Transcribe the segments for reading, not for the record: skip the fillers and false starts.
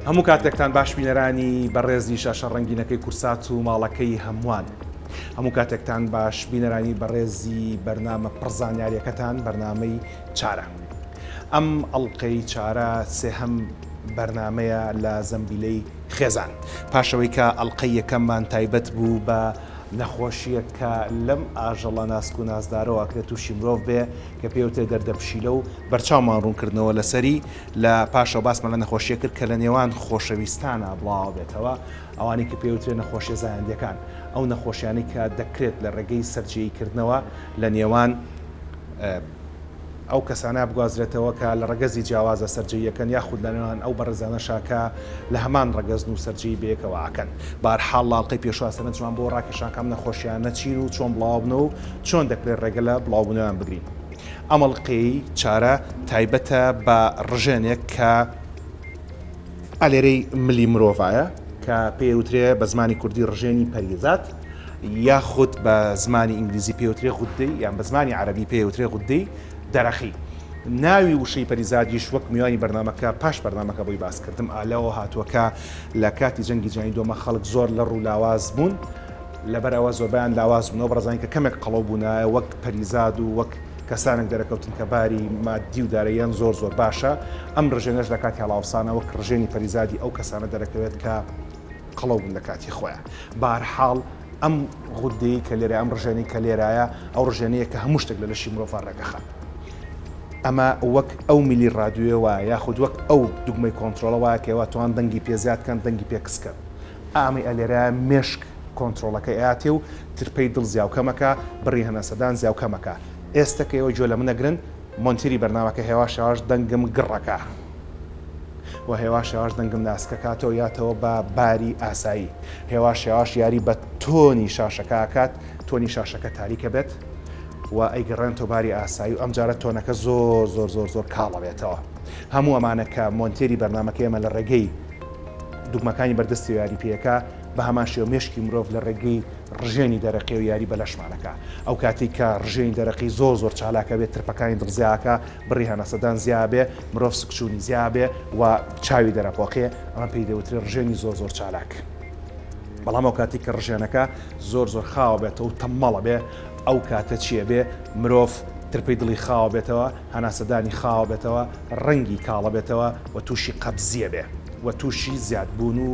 هەموو کاتێکتان باش بینەرانی بەڕێزی شاشە ڕەنگینەکەی کورسات و ماڵەکەی هەمووان. هەموو کاتێکتان باش بینەرانی بەڕێزی بەرنامە پڕ زانیاریەکەتان بەرنامەی چارە. ئەم ئەڵقەی چارە سێهەم بەرنامەیە لە زەمبیلەی خێزان. پاش ئەوەی کە ئەڵقەی یەکەممان تایبەت بوو بە نەخۆشییەک کە لەم ئاژەڵە ناسک و نازدارەوە ئەکرێت تووشی مرۆڤ بێ کە پێی وترێ دەردە پشیلە و بەرچاومان ڕوونکردنەوە لەسەری، لە پاشەوە باسمان لە نەخۆشییەک کرد کە لە نێوان خۆشەویستانا بڵاوە بێتەوە ئەوانەی کە پێی وترێ نەخۆشیە زایەندیەکان ئەو نەخۆشیانەی کە دەکرێت لە ڕێگەی سەرجێیی کردنەوە لە نێوان ئەو کەسانە بگوازرێتەوە کە لە ڕەگەزی جیاوازە سەرجێییەکەن یاخود لە نێوان ئەو بەڕێزانەشا کە لە هەمان ڕەگەزن و سەرجێیی بەیەکەوە ئەکەن. بەهەرحاڵ لە ئەڵقەی پێشووا سەرنجمان بۆ ڕاکێشان کە ئەم نەخۆشیانە چین و چۆن بڵاوبنەوە و چۆن دەکرێت ڕێگە لە بڵاوبوونەوەیان بگرین. ئەم ئەڵقەی چارە تایبەتە بە ڕژێنێک کە ئالێرەی ملی مرۆڤایە کە پێی ئەوترێ بە زمانی کوردی ڕژێنی پەریزاد یاخود بە زمانی ئینگلیزی پێی ئەوترێ غودەی یان بە زمانی عەرەبی پێی ئەوترێ غودەی دەرەقی. ناوی وشەی پەریزادیش وەک میوانی بەرنامەکە پاش بەرنامەکە بۆی باس کردم ئا لەوە هاتووە کە لە کاتی جەنگی جیهانی دووەمە خەڵک زۆر لەڕ و لاواز بوون لەبەر ئەوە زۆربەیان لاواز بوون ئەو بەڕێزانی کە کەمێک قەڵەو بوونایە وەک پەریزاد و وەک کەسانێک دەرەکەوتن کە باری مادی و داراییان زۆر زۆر باشە، ئەم ڕژێنەش لە کاتی هەڵاوسانە وەک ڕژێنی پەریزادی ئەو کەسانە دەرەکەوێت کە قەڵەو بوون لە کاتی خۆیان. بەهەرحاڵ ئەم غوددەی کە لێرە ئەم ڕژێنەی کە لێرایە ئەو ڕژێنەیە کە هەموو شتێک لە لەشی مرۆڤ ڕێکەخات. ئەمە وەک ئەو میلی ڕادیۆیە وایە یاخود وەک ئەو دوگمەی کۆنترۆڵە وایە کە ئێوە توان دەنگی پێ زیاد کەن دەنگی پێ کز کەن. ئامەی ئەلێرایە مێشک کۆنترۆڵەکەی ئەیاتێ و ترپەی دڵ زیاو کەمەکا، بڕی هەناسەدان زیاو کەمەکا. ئێستە کە ئێوە گوێ لە من ئەگرن، مۆنتێری بەرنامەکە هێواش هێواش دەنگم گڕ ئەکا و هێواش هێواش دەنگم ناسکەکاتەوە یاتەوە بە باری ئاسایی. هێواش هێواش یاری بە tone ی شاشەکە ئەکات، tone ی شاشەکە تاریکە بێت و ئەیگەڕێنتەوە باری ئاسایی و ئەمجارە tone ەکە زۆر زۆر زۆر زۆر کاڵ ئەبێتەوە. هەموو ئەمانە کە مۆنتێری بەرنامەکەی ئێمە لە ڕێگەی دوگمەکانی بەردەستی و یاری پێیەکە، بە هەمان شێوە مێشکی مرۆڤ لە ڕێگەی ڕژێنی دەرەقی و یاری بە لەشمانەکە. ئەو کاتەی کە ڕژێنی دەرەقی زۆر زۆر چالاکە بێ، ترپەکانی دڵ زیاکە، بڕی هەناسەدان زیا بێ، مرۆڤ سکچوونی زیا بێ و چاوی دەرەپۆقێ، ئەمە پێی دەوترێ ڕژێنی زۆر زۆر چالاک. بەڵام ئەو کاتەی کە ڕژێنەکە زۆر زۆر خاوە بێتەوە و تەممەڵە بێ، ئەو کاتە چییە بێ، مرۆڤ ترپەی دڵی خاوە بێتەوە، هەناسەدانی خاوە بێتەوە، ڕەنگی کاڵە بێتەوە و تووشی قەبزییە بێ و تووشی زیادبوون و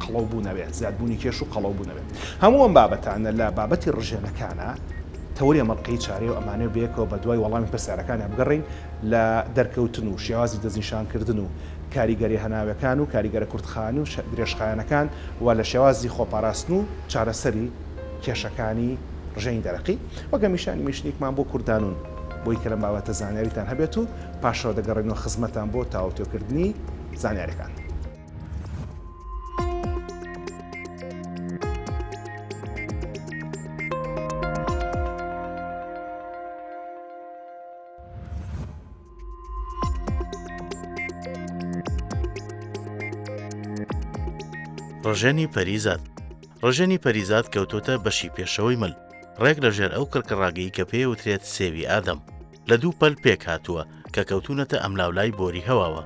قەڵەو بوون ئەبێ، زیادبوونی کێش و قەڵەو بوون ئەبێ. هەموو ئەم بابەتانە لە بابەتی ڕژێنەکانا تەوەری ئەم ئەڵقەی چارەیە و ئەمانەوێ بەیەکەوە بە دوای وەڵامی پرسیارەکانا بگەڕێین لە دەرکەوتن و شێوازی دەستنیشانکردن و کاریگەریە هەناوێکان و کاریگەرە کورتخایەن و درێژخایەنەکان و لە شێوازی خۆپاراستن و چارەسەری کێشەکانی ڕژێنی دەرەقی. وەک هەمیشە ئەنیمەیشنێکمان بۆ کوردانون بۆی کە لەم بابەتە زانیاریتان هەبێت و پاشەوە دەگەڕێینەوە خزمەتان بۆ تاوتوێکردنی زانیاریەکان. ڕژێنی پەریزاد ڕژێنی پەریزاد کەوتۆتە بەشی پێشەوەی مل ڕێک لە ژێر ئەو کڕکڕاگەی کە پێی وترێت سێوی ئادەم لە دوو پەل پێک هاتووە کە کەوتوونەتە ئەملاولای بۆری هەواوە.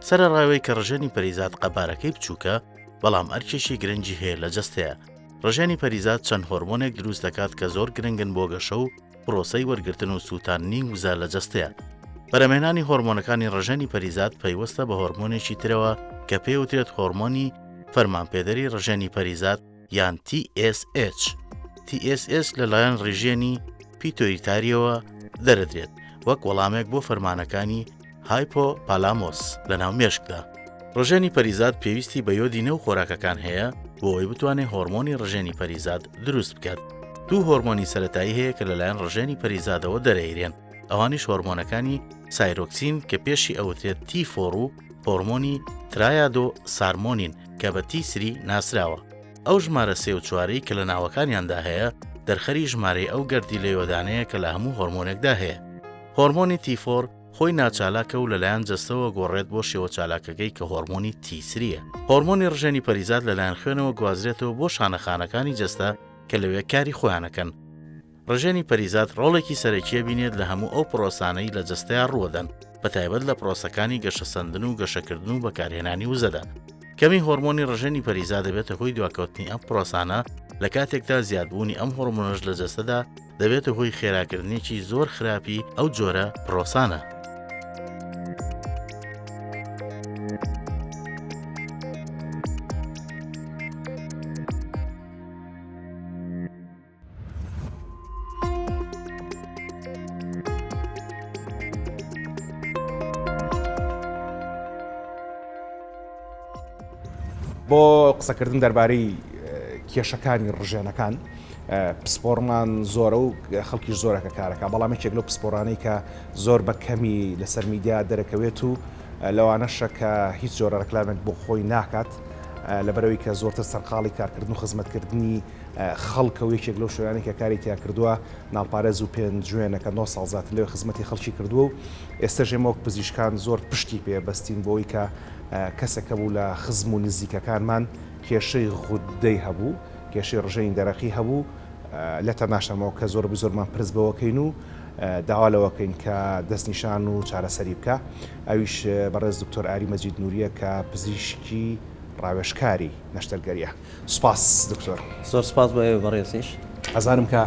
سەرەڕای ئەوەی کە ڕژێنی پەریزاد قەبارەکەی بچووکە، بەڵام ئەرکێکی گرنگی هەیە لە جەستەیا. ڕژێنی پەریزاد چەند هۆرمۆنێک دروست دەکات کە زۆر گرنگن بۆ گەشە و پرۆسەی وەرگرتن و سووتاندنی وزە لە جەستەیا. بەرهەمهێنانی هۆرمۆنەکانی ڕژێنی پەریزاد پەیوەستە بە هۆرمۆنێکی ترەوە کە پێی وترێت هۆرمۆنی فەرمانپێدەری ڕژێنی پەریزاد یان TSH. TSH لەلایەن ڕژێنی پیتۆیتاریەوە دەرەدرێت وەک وەڵامێک بۆ فەرمانەکانی هایپۆپالامۆس لەناو مێشکدا. ڕژێنی پەریزاد پێویستی بە یۆدی نێو خۆراکەکان هەیە بۆ ئەوەی بتوانێت هۆرمۆنی ڕژێنی پەریزاد دروست بکات. دوو هۆرمۆنی سەرەتایی هەیە کە لەلایەن ڕژێنی پەریزادەوە دەرەیرێن، ئەوانیش هۆرمۆنەکانی سایرۆکسین کە پێشی ئەوترێت تی فۆر و هۆرمۆنی ترایادۆ سارمۆنین کە بە تی سری ناسراوە. ئەو ژمارە سێ و چوارەی کە لە ناوەکانیاندا هەیە دەرخەری ژمارەی ئەو گەردیلە یۆدانەیە کە لە هەموو هۆرمۆنێکدا هەیە. هۆرمۆنی تی فۆر خۆی ناچالاکە و لەلایەن جەستەوە گۆڕێت بۆ شێوە چالاکەکەی کە هۆرمۆنی تی سریە. هۆرمۆنی ڕژێنی پەریزاد لەلایەن خوێنەوە گوازرێتەوە بۆ شانەخانەکانی جەستە کە لەوێ کاری خۆیان ئەکەن. ڕژێنی پەریزاد ڕۆڵێکی سەرەکیە بینێت لە هەموو ئەو پڕۆسانەی لە جەستەیا ڕووەدەن. بەتایبەت لە پرۆسەکانی گەشەسەندن و گەشەکردن و بەکارهێنانی وزەدا. کەمی هۆرمۆنی ڕژێنی پەریزا دەبێتە هۆی دواکەوتنی ئەم پرۆسانە، لە کاتێکدا زیادبوونی ئەم هۆرمۆنەش لە جەستەدا دەبێتە هۆی خێراکردنێکی زۆر خراپی ئەو جۆرە پرۆسانە. بۆ قسەکردن دەربارەی کێشەکانی ڕژێنەکان پسپۆڕمان زۆرە و خەڵکیش زۆرە کە کارەکە بەڵام یەکێک لەو پسپۆڕانەی کە زۆر بە کەمی لەسەر میدیا دەرەکەوێت و لەوانەشە کە هیچ جۆرە ڕێکلامێک بۆ خۆی ناکات لەبەرەوەی کە زۆرتر سەرقاڵی کارکردن و خزمەتکردنی خەڵکە و یەکێک لەو شوێنانەی کە کاری تیا کردووە ناڵپارێز و پێنجوێنە کە نۆ ساڵ زیاتر لەوێ خزمەتی خەڵکی کردووە و ئێستەش ئێمە وەک پزیشکان زۆر پشتی پێ بەستین بۆی کە کەسێک هەبوو لە خزم و نزیکەکانمان کێشەی غوددەی هەبوو کێشەی ڕژێنی دەرەقی هەبوو لە تەناشەمەوە کە زۆر زۆرمان پرس بەوەکەین و داوا لەوەکەین کە دەستنیشان و چارەسەری بکە ئەویش بەڕێز دکتۆر ئاری مەجید نوریە کە پزیشکی ڕاوێژکاری نەشتەرگەریە. سوپاس دکتۆر. زۆر سوپاس بۆ ئێوەی بەڕێزیش. ئەزانم کە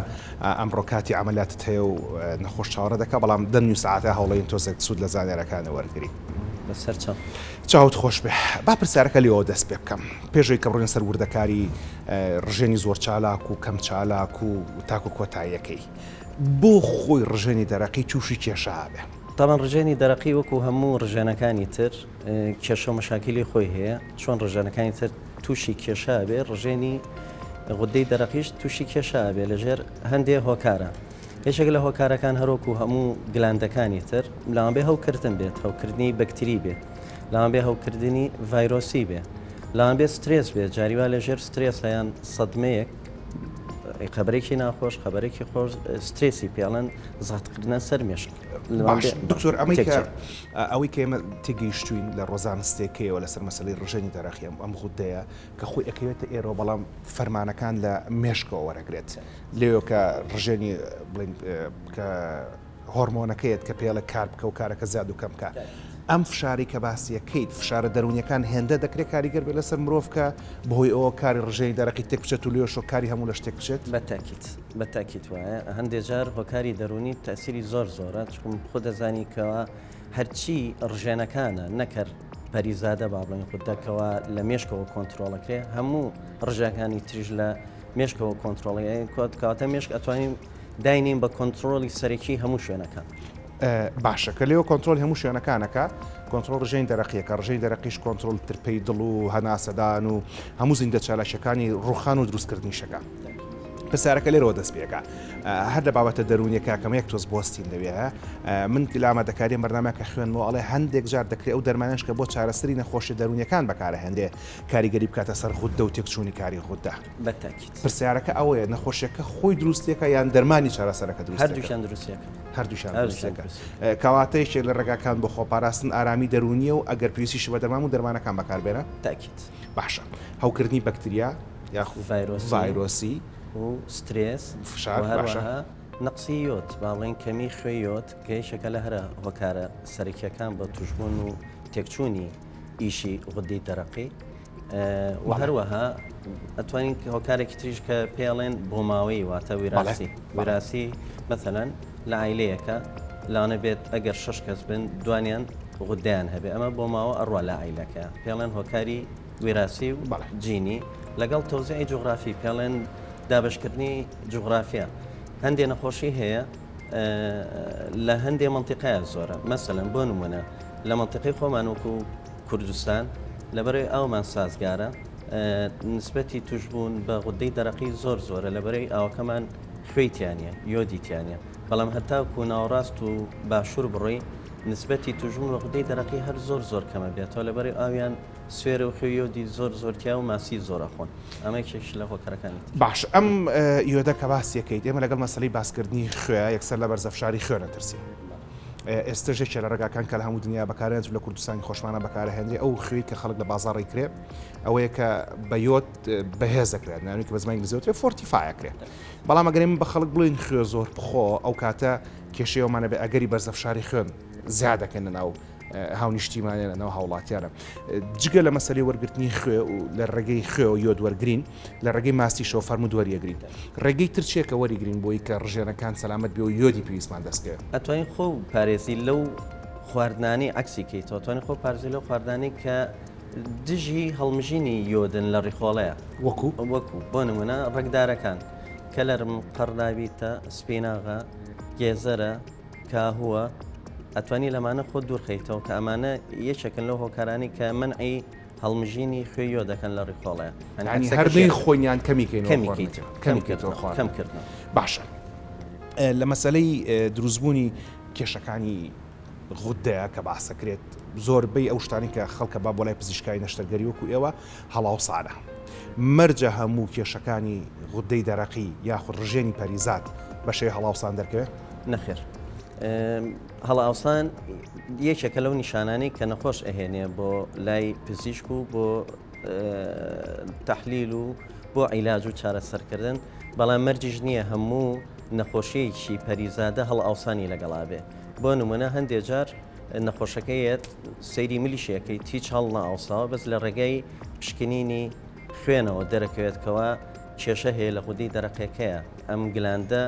ئەمڕۆ کاتی عەمەلیاتت هەیە و نەخۆش چاوەڕێ دەکا بەڵام دە نیو سەعاتە هەوڵەین تۆزێک سوود لە زانیارەکانە وەرگری. بەسەر چاو. چاوت خۆش بێ. با پرسیارەکە لێوە دەست پێ بکەم. پێش ئەوەی کە بڕۆینە سەر وردەکاری ڕژێنی زۆر چالاک و کەم چالاک و تاکو کۆتاییەکەی. بۆ خۆی ڕژێنی دەرەقی تووشی کێشە ئەبێ؟ تەبعەن ڕژێنی دەرەقی وەکو هەموو ڕژێنەکانی تر کێشە و مەشاکیلی خۆی هەیە. چۆن ڕژێنەکانی تر تووشی کێشە ئەبێ ڕژێنی غودەی دەرەقیش تووشی کێشە ئەبێ لەژێر هەندێ هۆکارە یەکێک لە هۆکارەکان هەروەکو هەموو گلاندەکانی تر لەوان بێ هەوکردن بێت هەوکردنی بەکتری بێت لەوان بێ هەوکردنی ڤایرۆسی بێ لەوان بێ سترێس بێت جاریوا لەژێر سترێس هەیان سەدمەیەک خبرێکی ناخۆش خبرێکی خۆش سترێسی پێڵەن زەختکردنە سەر مێشک باش دکتۆر ئەمەی کە ئەوەی کە ئێمە تێگەیشتوین لە ڕۆزانستێکەیەوە لەسەر مەسەلەی ڕژێنی دەرەقی ئەم ئەم غودەیە کە خۆی ئەکەوێتە ئێرەوە بەڵام فەرمانەکان لە مێشکەوە وەرەگرێت لێوە کە ڕژێنی بڵین کە هۆرمۆنەکەیەت کە پێڵە کار بکە و کارەکە زیاد و کەم بکە ئەم فشاری کە باسیەکەیت فشارە دەروونیەکان هێندە دەکرێت کاریگەر بێت لەسەر مرۆڤ کە بەهۆی ئەوە کاری ڕژێنی دەرەقی تێک بچێت و لێشۆ کاری هەموو لە شتێک بچێت؟ بە تاکید بە تاکید وایە هەندێ جار هۆکاری دەروونی تەسیری زۆر زۆرە چکم خۆ دەزانی کەوا هەرچی ڕژێنەکانە نەک هەر پەریزادە با بڵێین خودە کەوا لە مێشکەوە کۆنترۆڵەکرێ هەموو ڕژەکانی تریش لە مێشکەوە کۆنترۆڵی کۆت کاتە مێشک ئەتوانین داینین بە کۆنترۆڵی سەرەکی هەموو شوێنەکان. باشە کە لێوە کۆنترۆڵی هەموو شوێنەکانەکە کۆنترۆڵ ڕژێنی دەرەقیەکە ڕژێنی دەرەقیش کۆنترۆڵ ترپەی دڵ و هەناسەدان و هەموو زیندە چالاکیەکانی ڕوخان و دروستکردنی شەکە. پرسیارەکە لێرەوە دەست پێکا هەر لە بابەتە دەروونیەکە کەمە یەک تۆز بوەستین لەوێ من لە ئامادەکاری بەرنامە کە خوێنمەوە ئەڵێ هەندێک جار دەکرێت ئەو دەرمانەش کە بۆ چارەسەری نەخۆشیە دەروونیەکان بەکارەهێنرێ کاریگەری بکاتە سەر غوددە و تێکچوونی کاری غوددە. بە تاکید. پرسیارەکە ئەوەیە نەخۆشیەکە خۆی دروستیەکە یان دەرمانی چارەسەرەکە دروستیەکە؟ هەردووکیان دروستیەکە. هەردووکیان دروستیەکە. کەواتە یەکێک لە ڕێگاکان بۆ خۆپاراستن ئارامی دەروونیە و ئەگەر پێویستیشی بە دەرمان بوو دەرمانەکان بەکاربێنە؟ تاکید. باشە هەوکردنی بەکتریا یاخود ڤایرۆسی و سترێس فشار و هەروەها نەقسی یۆد با بڵێین کەمی خوێی یۆد کە یەکێکە لە هەرە هۆکارە سەرەکیەکان بۆ توشبوون و تێکچوونی ئیشی غودەی دەرەقی و هەروەها ئەتوانین هۆکارێکی تریش کە پێڵێن بۆماوەی واتە ویراسی ویراسی مەثلەن لە عیلەیەکە لاانە بێت ئەگەر شش کەس بن دوانیان غودەیان هەبێ ئەمە بۆ ماوە ئەڕوا لە عیلەکە پێڵێن هۆکاری ویراسی و جینی لەگەڵ تەوزیعی جوغرافی پێڵێن دابشکردنی جوغرافیا هەندێ نەخۆشی هەیە لە هەندێ منتیقەیە زۆرە مەسەلەن بۆ نمونە لە منتیقی خۆمان وەکو کوردستان لەبەرەی ئاومان سازگارە نسبەتی توشبوون بە غودەی دەرەقی زۆر زۆرە لەبەرەی ئاوەکەمان خوێی تیانە یۆدی تیانە بەڵام هەتاکو ناوەڕاست و باشوور بڕۆی نسبەتی توشبوون بە غودەی دەرەقی هەر زۆر زۆر کەمە بێتەوە لەبەرەی ئاویان سوێرە و خوێی یۆدی زۆر زۆر تیا و ماسی زۆر ئەخۆن ئەمە یەکێکیش لە هۆکارەکانی تر. باش ئەم یۆدە کە باسی ئەکەیت ئێمە لەگەڵ مەسەلەی باسکردنی خوێ یەکسەر لە بەرزەفشاری خوێن ئەترسین ئێستەش یەکێ لە ڕێگاکان کە لە هەموو دنیا بەکارێنت و لە کوردستانی خۆشمانە بەکارەهێنرێ ئەو خوێی کە خەڵک لە بازاڕی کرێ ئەوەیە کە بە یۆد بەهێز دەکرێت ناوی کە بە زمانی ئینگلیزی وترێ fortify ئەکرێ بەڵام ئەگەر ئێمە بە خەڵک بڵێین خوێ زۆر بخۆ ئەو کاتە کێشەی ئەومانە بێ ئەگەری بەرزەفشاری خوێن. زیاد دەکەن لە ناو هاونیشتیمانە لە ناو هاوڵاتیانە جگە لە مەسەلەی وەرگرتنی خوێ و لە ڕێگەی خوێ و یۆد وەرگین لە ڕێگەی ماستیشەوە فەرموود وەریەگرین ڕێگەی تر چیە کە وەریگرین بۆی کە ڕژێنەکان سەلامەت بێ و یۆدی پێویستمان دەستکەوێت؟ ئەتوانی خۆ پارێزی لەو خواردنانەی عەکسی کەیتەوە توانی خۆ پارێزی لەو خواردنانەی کە دژی هەڵمژینی یۆدن لە ڕیخۆڵەیە وەکو وەکو بۆ نمونە ڕەگدارەکان کەلەرم قەڕدابیتە سپیناغە گێزەرە کاهووە ئەتوانی لەمانە خۆت دوورخەیتەوە کە ئەمانە یەکێکن لەو هۆکارانی کە منعی هەڵمژینی خوێی یۆد دەکەن لە ڕیخۆڵەیە یانی هەر بێ خۆیان کەمی کەین کەمی کەیت کەمی کەیتەوە خواردن کەم کردنەوە باشە لە مەسەلەی دروستبوونی کێشەکانی غودەیە کە باسەکرێت زۆربەی ئەو شتانی کە خەڵکە با بۆ لای پزیشکای نەشتەرگەری وەکو ئێوە هەڵاوسانە مەرجە هەموو کێشەکانی غودەی دەرەقی یاخود ڕژێنی پەریزاد بە شێوەی هەڵاوسان دەرکەوێت؟ نەخێر هەڵئاوسان یەکێکە لەو نیشانانەی کە نەخۆش ئەهێنێ بۆ لای پزیشک و بۆ تەحلیل و بۆ عیلاج و چارەسەرکردن، بەڵام مەرجیش نییە هەموو نەخۆشییەکی پەریزادە هەڵئاوسانی لەگەڵا بێ. بۆ نموونە هەندێ جار نەخۆشەکە یەت سەیری ملیشی ئەکەیت هیچ هەڵنەئاوساوە بەس لە ڕێگای پشکنینی خوێنەوە دەرەکەوێت کەوا کێشە هەیە لە غودەی دەرەقیەکەیە ئەم gland ە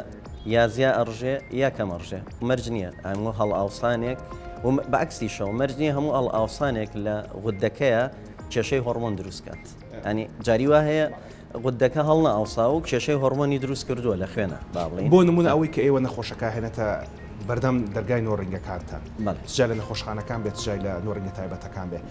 یا زیا ئەڕژێ یا کەم ئەڕژێ مەرج نییە هەموو هەڵئاوسانێک و بە عەکسیشەوە مەرج نییە هەموو هەڵئاوسانێک لە غودەکەیە کێشەی هۆڕمۆن دروست کات ئەنی جاری وا هەیە غودەکە هەڵنەئاوساوە و کێشەی هۆڕمۆنی دروست کردووە لە خوێنە با بڵێین بۆ نمونە ئەوەی کە ئێوە نەخۆشەکە هێنێتە بەردەم دەرگای نۆڕینگەکانتان چ جا لە نەخۆشخانەکان بێت چ جای لە نۆڕینگە تایبەتەکان بێت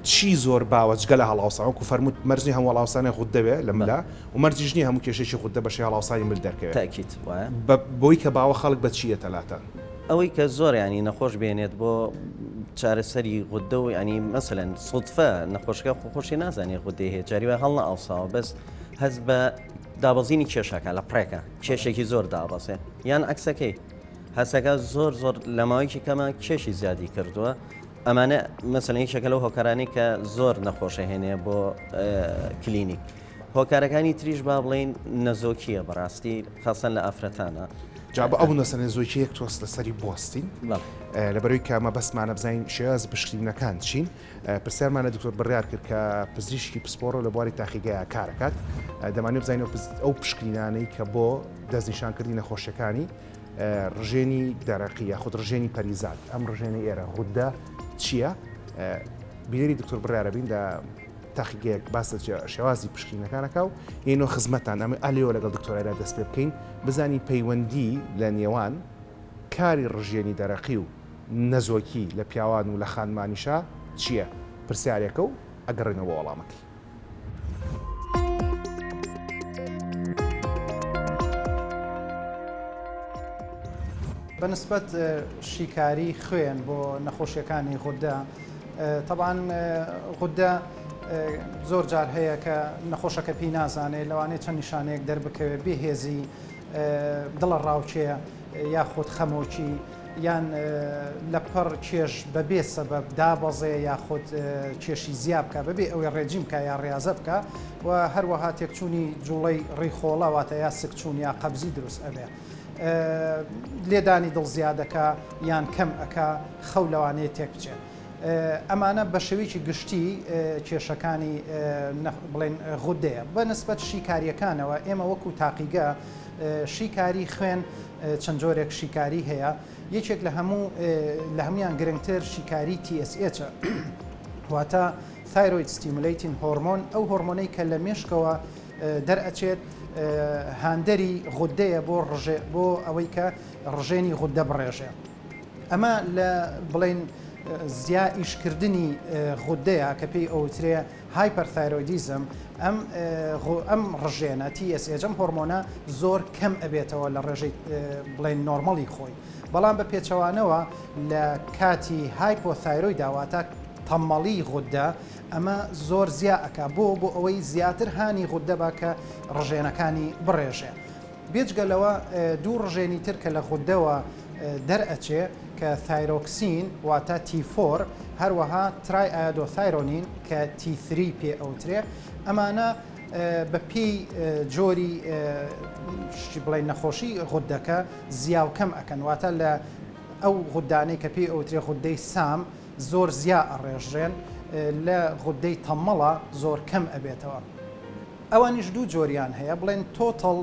چی زۆر باوە جگە لە هەڵاوسان وەکو فەرمووت مەرج نیە هەموو هەڵاوسانێک غوددە بێ لە ملا و مەرجیش نیە هەموو کێشەیەکی غوددە بە شێوەی هەڵاوسانی مل دەرکەوێ. تەئکید وایە. بە بۆی کە باوە خەڵک بە چی یەتە لاتان؟ ئەوەی کە زۆر یانی نەخۆش بێنێت بۆ چارەسەری غوددە و یانی مەسەلەن سودفە نەخۆشەکە خۆ خۆشی نازانێ غوددەی هەیە جاری وایە هەڵنەئاوساوە بەس هەست بە دابەزینی کێشەکە لە پڕێکە کێشێکی زۆر دابەزێ یان عەکسەکەی هەستەکە زۆر زۆر لە ماوەیەکی کەمە کێشی زیادی کردووە ئەمانە مەسەلەن یەکێکە لەو هۆکارانەی کە زۆر نەخۆشەهێنێ بۆ کلینیک. هۆکارەکانی تریش با بڵێین نەزۆکییە بەڕاستی خاصەن لە ئافرەتانە. جا بۆ ئەو نەسە نەزۆکیە یەک تۆز لەسەری بوەستین لەبەرەوەی کە مەبەستمانە بزانین شێوازی پشکنینەکان چین پرسیارمان لە دکتۆر بڕیار کرد کە پزیشکی پسپۆڕە لە بواری تاقیگەیە کارەکات دەمانێت بزانین ئەو پشکنینانەی کە بۆ دەستنیشانکردنی نەخۆشیەکانی ڕژێنی دەرەقی یاخود ڕژێنی پەریزاد ئەم ڕژێنەی ئێرە غودە چییە؟ بینەری دکتۆر بڕیارە بین لە تاقیگەیەک باس لە شێوازی پشکنینەکانەکە و یینۆ خزمەتان ئەمە ئالێوە لەگەڵ دکتۆرایدا دەست پێ بکەین بزانین پەیوەندی لە نێوان کاری ڕژێنی دەرەقی و نەزۆکی لە پیاوان و لە خانمانیشا چییە؟ پرسیارێکە و ئەگەڕێنەوە بۆ وەڵامەکەی. بە نسبەت شیکاری خوێن بۆ نەخۆشیەکانی غودە تەبان غودە زۆر جار هەیە کە نەخۆشەکە پێی نازانێت لەوانەیە چەند نیشانەیەک دەربکەوێت بێهێزی دڵە ڕاوکێ یاخود خەمۆکی یان لەپڕ کێش بەبێ سەبەب دابەزێ یاخود کێشی زیا بکا بەبێ ئەوەی ڕێجیم بکا یا ڕیازە بکا و هەروەها تێکچوونی جوڵەی ڕیخۆڵە واتە یا سکچوون یا قەبزی دروست ئەبێ لێدانی دڵ زیادەکا یان کەم ئەکا خەو لەوانەیە تێک بچێ ئەمانە بە شێوەیەکی گشتی کێشەکانی بڵێن غودەیە بە نسبەت شیکاریەکانەوە ئێمە وەکو تاقیگە شیکاری خوێن چەند جۆرێک شیکاری هەیە، یەکێک لە هەموو لە هەموویان گرنگتر شیکاری TSH ە واتە Thyroid Stimulating Hormone ئەو هۆرمۆنەی کە لە مێشکەوە دەرئەچێت هاندەری غودەیە بۆ ڕژێ بۆ ئەوەی کە ڕژێنی غودە بڕێژێ ئەمە لە بڵێن زیا ئیشکردنی غودەیە کە پێی ئەوترێ Hyperthyroidism، ئەم ئەم ڕژێنە، TSH، ئەم هۆرمۆنە زۆر کەم ئەبێتەوە لە ڕێژەی بڵێن normal ی خۆی. بەڵام بە پێچەوانەوە لە کاتی hypothyroid دا واتە تەمەڵی غودە ئەمە زۆر زیا ئەکا بۆ بۆ ئەوەی زیاتر هانی غودە با کە ڕژێنەکانی بڕێژێ. بێجگە لەوە دوو ڕژێنی تر کە لە غودەوە دەرئەچێ کە thyroxine واتە T four هەروەها triiodothyronine کە T three پێ ئەوترێ ئەمانە بە پێی جۆری بڵێن نەخۆشی غودەکە زیاو کەم ئەکەن واتە لە. ئەو غودانەی کە پێی ئەوترێ غودەی سام زۆر زیا ئەڕێژرێن لە غودەی تەمەڵە زۆر کەم ئەبێتەوە. ئەوانیش دوو جۆریان هەیە بڵێن total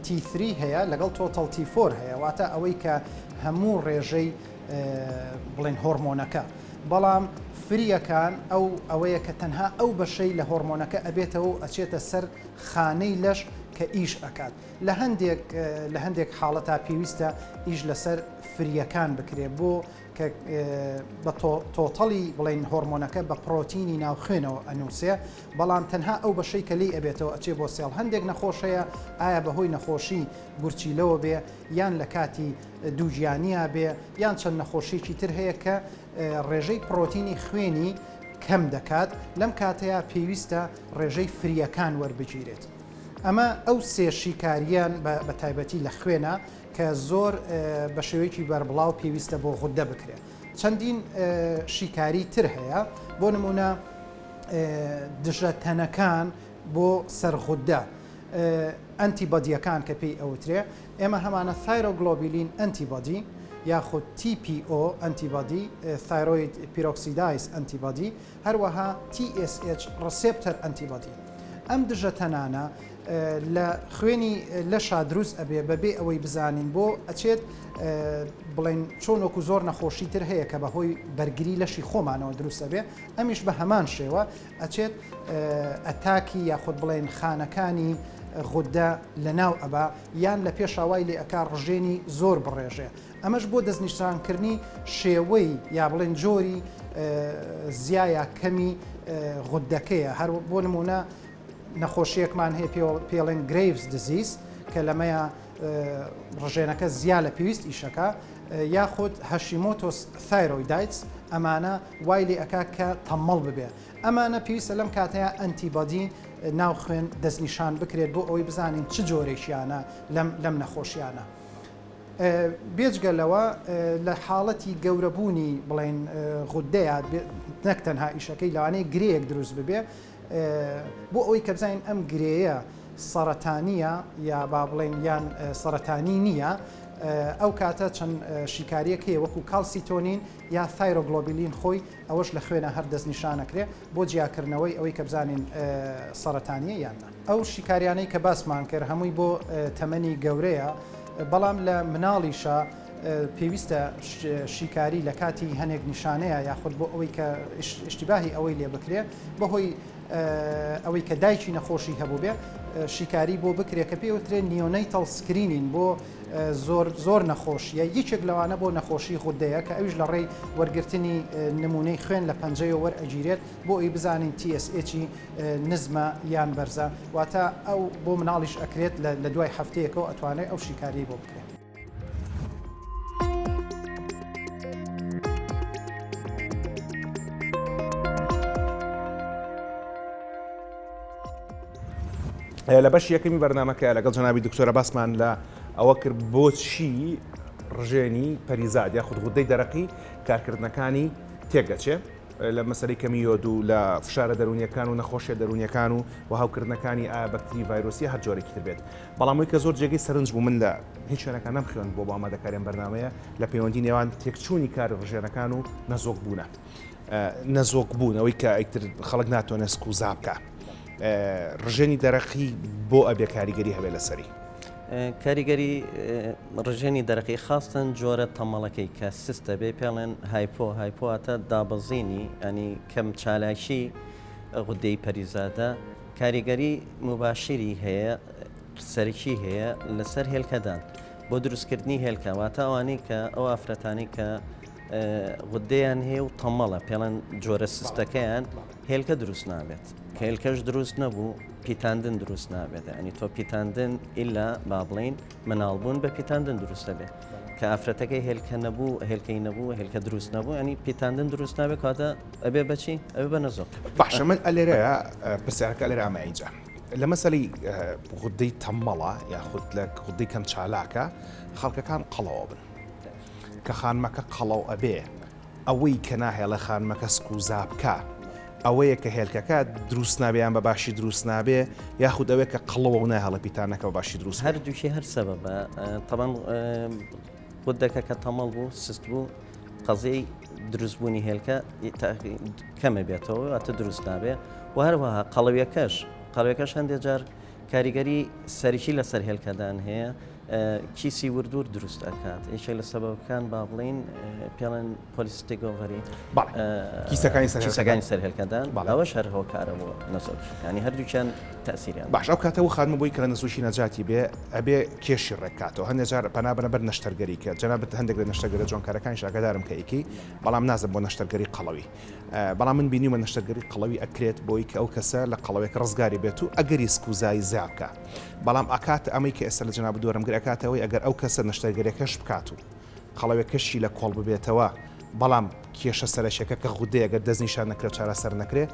T three هەیە لەگەڵ total T four هەیە واتە ئەوەی کە هەموو ڕێژەی بڵێن هۆرمۆنەکە بەڵام free یەکان ئەو ئەوەیە کە تەنها ئەو بەشەی لە هۆرمۆنەکە ئەبێتەوە و ئەچێتە سەر خانەی لەش کە ئیش ئەکات لە هەندێک لە هەندێک حاڵەتا پێویستە ئیش لەسەر free یەکان بکرێ بۆ کە بە total ی بڵێن هۆرمۆنەکە بە پرۆتینی ناو خوێنەوە ئەنووسێ بەڵام تەنها ئەو بەشەی کە لێی ئەبێتەوە ئەچێ بۆ cell هەندێک نەخۆش هەیە ئایا بەهۆی نەخۆشی گورچیلەوە بێ یان لە کاتی دووگیانیا بێ یان چەند نەخۆشیەکی تر هەیە کە ڕێژەی پرۆتینی خوێنی کەم دەکات لەم کاتەیا پێویستە ڕێژەی free یەکان وەربگیرێت ئەمە ئەو سێ شیکاریان بە تایبەتی لە خوێنە کە زۆر بە شێوەیەکی بەربڵاو پێویستە بۆ غودە بکرێت چەندین شیکاری تر هەیە بۆ نمونە دژە تەنەکان بۆ سەر غودە antibody یەکان کە پێی ئەوترێ ئێمە هەمانە thyroglobulin antibody یاخود TPO antibody thyroid peroxidase antibody هەروەها TSH receptor antibody ئەم دژە تەنانە لە خوێنی لەشا دروست ئەبێ بەبێ ئەوەی بزانین بۆ ئەچێت بڵێن چۆن وەکو زۆر نەخۆشی تر هەیە کە بەهۆی بەرگری لەشی خۆمانەوە دروست ئەبێ ئەمیش بە هەمان شێوە ئەچێت ئەتاکی یاخود بڵێن خانەکانی غودە لەناو ئەبا یان لە پێشا وای لێ ئەکا ڕژێنی زۆر بڕێژێ ئەمەش بۆ دەستنیشانکردنی شێوەی یا بڵێن جۆری زیا یا کەمی غودەکەیە هەر بۆ نمونە نەخۆشیەکمان هەیە پێڵێن Graves disease کە لەمەیە ڕژێنەکە زیا لە پێویست ئیشەکە یاخود Hashimoto's thyroiditis ئەمانە وای لێ ئەکا کە تەمەڵ ببێ ئەمانە پێویستە لەم کاتەیە antibody ناو خوێن دەستنیشان بکرێت بۆ ئەوەی بزانین چ جۆرێکیانە لەم لەم نەخۆشیانە. بێجگە لەوە لە حاڵەتی گەورەبوونی بڵێن غودەیە نەک تەنها ئیشەکەی لەوانەیە گرەیەک دروست ببێ بۆ ئەوەی کە بزانین ئەم گرێیە سەرەتانییە یا با بڵێین یان سەرەتانی نییە، ئەو کاتە چەند شیکارییەک هەیە وەکو calcitonin یا thyroglobulin خۆی ئەوەش لە خوێنا هەر دەستنیشانەکرێ بۆ جیاکردنەوەی ئەوەی کە بزانین سەرەتانییە یان نا. ئەو شیکاریانەی کە باسمان کرد هەمووی بۆ تەمەنی گەورەیە، بەڵام لە مناڵیشا پێویستە شیکاری لە کاتی هەنێک نیشانەیە یاخود بۆ ئەوەی کە ئیشتیباهی ئەوەی لێ بکرێ بەهۆی ئەوەی کە دایکی نەخۆشی هەبووبێ شیکاری بۆ بکرێ کە پێوترێ neonatal screening بۆ زۆر زۆر نەخۆشیە یەکێک لەوانە بۆ نەخۆشی غودەیە کە ئەویش لە ڕێی وەرگرتنی نمونەی خوێن لە پەنجەیەوە وەرئەگیرێت بۆ ئەوی بزانین TSH نزمە یان بەرزە واتە ئەو بۆ مناڵیش ئەکرێت لە دوای هەفتەیەکەوە ئەتوانێت ئەو شیکاریەی بۆ بکرێت. لە بەشی یەکەمی بەرنمەکە لەگەڵ جەنابی دکتۆرە باسمان لە ئەوە کرد بۆچی ڕژێنی پەریزاد یاخود غودەی دەرەقی کارکردنەکانی تێکدەچێ. لە مەسەلەی کەمی یۆد و لە فشارە دەروونیەکان و نەخۆشیە دەروونیەکان و و هەوکردنەکانی ئایا بەکتری ڤایرۆسیە هەر جۆرێکی تر بێت بەڵام ئەوی کە زۆر جێگەی سەرنج بوو من لە هیچ شوێنەکان نەمخوێند بۆ بۆ ئامادەکاری ئەم بەرنامەیە لە پەیوەندی نێوان تێکچوونی کاری ڕژێنەکان و نەزۆک بوونە نەزۆک بوون ئەوەی کە ئیتر خەڵک ناتوانێت سکوزا بکە ڕژێنی دەرەقی بۆ ئەبێ کاریگەری هەبێ لەسەری. کاریگەری ڕژێنی دەرەقی خاستەن جۆرە تەمەڵەکەی کە سستە بێ پێڵێن hypo hypo واتە دابەزینی ینی کەم چالاکی غودەی پەریزادە کاریگەری موباشری هەیە سەرەکی هەیە لەسەر هێلکەدان بۆ دروستکردنی هێلکە واتە ئەوانەی کە ئەو ئافرەتانی کە غودەیان هەیە و تەمەڵە پێڵەن جۆرە سستەکەیان هێلکە دروست نابێت کە هێلکەش دروست نەبوو پیتاندن دروست نابێت ینی تۆ پیتاندن ئیلا با بڵین مناڵبوون بە پیتاندن دروست دەبێت کە ئافرەتەکەی هێلکە نەبوو هێلکەی نەبوو هێلکە دروست نەبوو ینی پیتاندن دروست نابێت کاتە ئەبێ بەچی ئەبێ بە نەزۆک باشە من ئەلێرە پرسیارەکە ئەلێرە ئەمە ئینجا لە مەسەلەی غودەی تەمەڵە یاخود لە غودەی کەم چالاکە خەڵکەکان قەڵەوە بن کە خانمەکە قەڵەو ئەبێ ئەوەی کە ناهێڵێ خانمەکە سکوزا بکا ئەوەیە کە هێلکەکە دروست نابێ یان بە باشی دروست نابێ یاخود ئەوەیە کە قەڵەوە و ناهێڵێ پیتانەکە بە باشی دروست بێ؟ هەردووکی هەر سەبەبە تەبەن. غودەکە کە تەمەڵ بوو سست بوو قەزیەی دروستبوونی هێلکە کەمە بێتەوە واتە دروست نابێ و هەروەها قەڵەویەکەش قەڵەویەکەش هەندێک جار کاریگەری سەرەکی لەسەر هێلکەدان هەیە کیسی وردور دروست ئەکات یەکێک لە سەبەبەکان با بڵین پێڵێن polycystic ovary کیسەکانی کیسەکانی سەر هێلکەدان ئەوەش هەر هۆکارە بۆ نەزۆکی ینی هەردووکیان تەسیریان باش ئەو کاتە و خانمە بۆی کە لە نەزۆکی نەجاتی بێ ئەبێ کێشی ڕێککاتەوە هەندێک جار پەنا بەنە بەر نەشتەرگەری کە جەنابت هەندێک لە نەشتەرگەرە جوانکارەکانیش ئاگادارم کە ئەیکەی بەڵام نازم بۆ نەشتەرگەری قەڵەوی بەڵام من بینیومە نەشتەرگەری قەڵەوی ئەکرێت بۆی کە ئەو کەسە لە قەڵەوێک ڕزگاری بێت و ئەگەری سکوزایی زیا بکا بەڵام ئەکات ئەمەی کە ئێستا لە جەنابت وەرم گر ئەکاتەوەی ئەگەر ئەو کەسە نەشتەرگەریەکەش بکات و قەڵەوێکەشی لە کۆڵ ببێتەوە بەڵام کێشە سەرەکیەکە کە غودەیە گەر دەستنیشان نەکرێ و چارەسەر نەکرێ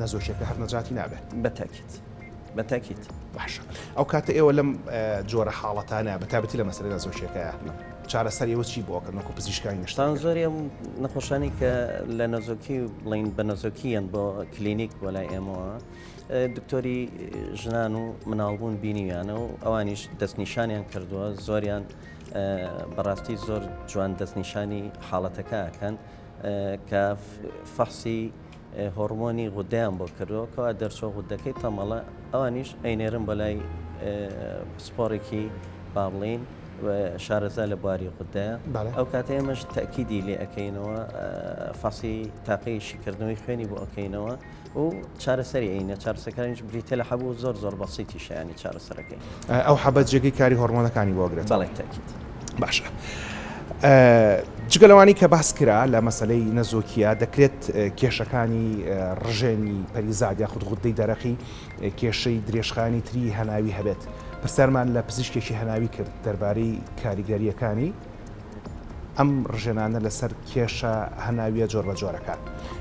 نەزۆکیەکە هەر نەجاتی نابێ. بەتاکید بەتاکید. باشە ئەو کاتە ئێوە لەم جۆرە حاڵەتانە بە تایبەتی لە مەسەلەی نەزۆکیەکەیە چارەسەری ئێوە چی بۆ ئەکەن وەکو پزیشکانی نەشتەرگەر؟ تان زۆری ئەم نەخۆشانی کە لە نەزۆکی بڵین بە نەزۆکییان بۆ کلینیک بۆ لای ئێمەوە دکتۆری ژنان و مناڵبوون بینیویانە و ئەوانیش دەستنیشانیان کردووە زۆریان بەڕاستی زۆر جوان دەستنیشانی حاڵەتەکە ئەکەن کە فەحسی هۆڕمۆنی غودەیان بۆ کردووە کەوا دەرچوە غودەکەی تەمەڵە ئەوانیش ئەینێرن بۆ لای پسپۆڕێکی با بڵین شارەزا لە بواری غودەیە ئەو کاتە ئێمەش تەکیدی لێ ئەەکەینەوە فەحسی تاقی شیکردنەوەی خوێنی بۆ ئەەکەینەوە و چارەسەری ئەینە چارەسەکانیش بریتە لە حەب و زۆر زۆر بەسیتیشە ینی چارەسەرەکەی. ئەو حەبە جێگەی کاری هۆڕمۆنەکانی بۆ ئەگرێتەوە. بەڵێ تاکید. باشە جگە لەوانەی کە باس کرا لە مەسەلەی نەزۆکیە دەکرێت کێشەکانی ڕژێنی پەریزاد یاخود غودەی دەرەقی کێشەی درێژخایەنی تری هەناوی هەبێت پرسیارمان لە پزیشکێکی هەناوی کرد دەربارەی کاریگەرییەکانی ئەم ڕژێنانە لەسەر کێشە هەناویە جۆربەجۆرەکان.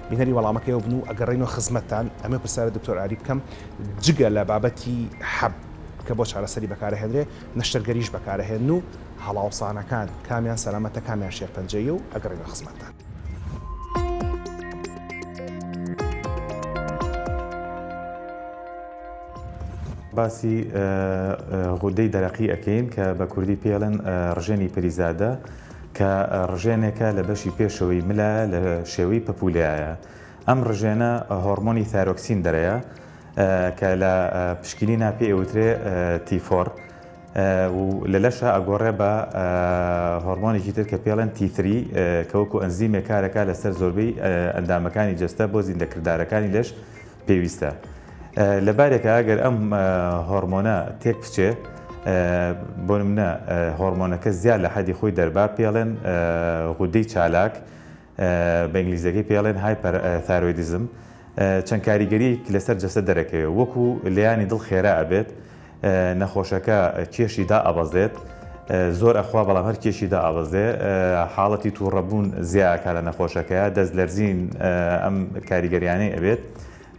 بینەری وەڵامەکەیەوە بن و ئەگەڕێینەوە خزمەتتان، ئەمەوێ پرسیار لە دکتۆر ئاری بکەم، جگە لە بابەتی حەب کە بۆ چارەسەری بەکارئەهێنرێ، نەشتەرگەریش بەکارئەهێنن و هەڵاوسانەکان کامیان سەلامەتە کامیان شێرپەنجەییە و ئەگەڕێینەوە خزمەتتان. باسی غودەی دەرەقی ئەکەین کە بە کوردی پێڵێن ڕژێنی پەریزادە کە ڕژێنێکە لە بەشی پێشەوەی ملایە لە شێوەی پەپولەیە ئەم ڕژێنە هۆڕمۆنی thyroxine دەرەیە کە لە پشکنینا پێ ئەوترێ T4 و لە لەشە ئەگۆڕێ بە هۆڕمۆنێکی تر کە پێڵێن T3 کە وەکو ئەنزیمێک کارەکە لەسەر زۆربەی ئەندامەکانی جەستە بۆ زیندەکردارەکانی لەش پێویستە. لە بارێکا ئەگەر ئەم هۆڕمۆنە تێک بچێ بۆ نمونە هۆڕمۆنەکە زیاد لە حەدی خۆی دەربا پێڵێن غودەی چالاک بە ئینگلیزیەکەی پێڵێن hyperthyroidism چەند کاریگەریەک لەسەر جەستە دەرەکەوێ وەکو لێیانی دڵ خێرا ئەبێت نەخۆشەکە کێشی دائەبەزێت، زۆر ئەخوا بەڵام هەر کێشی دائەبەزێ، حاڵەتی توڕەبوون زیا ئەکا لە نەخۆشەکەیا، دەست لەرزین ئەم کاریگەریانەی ئەبێت،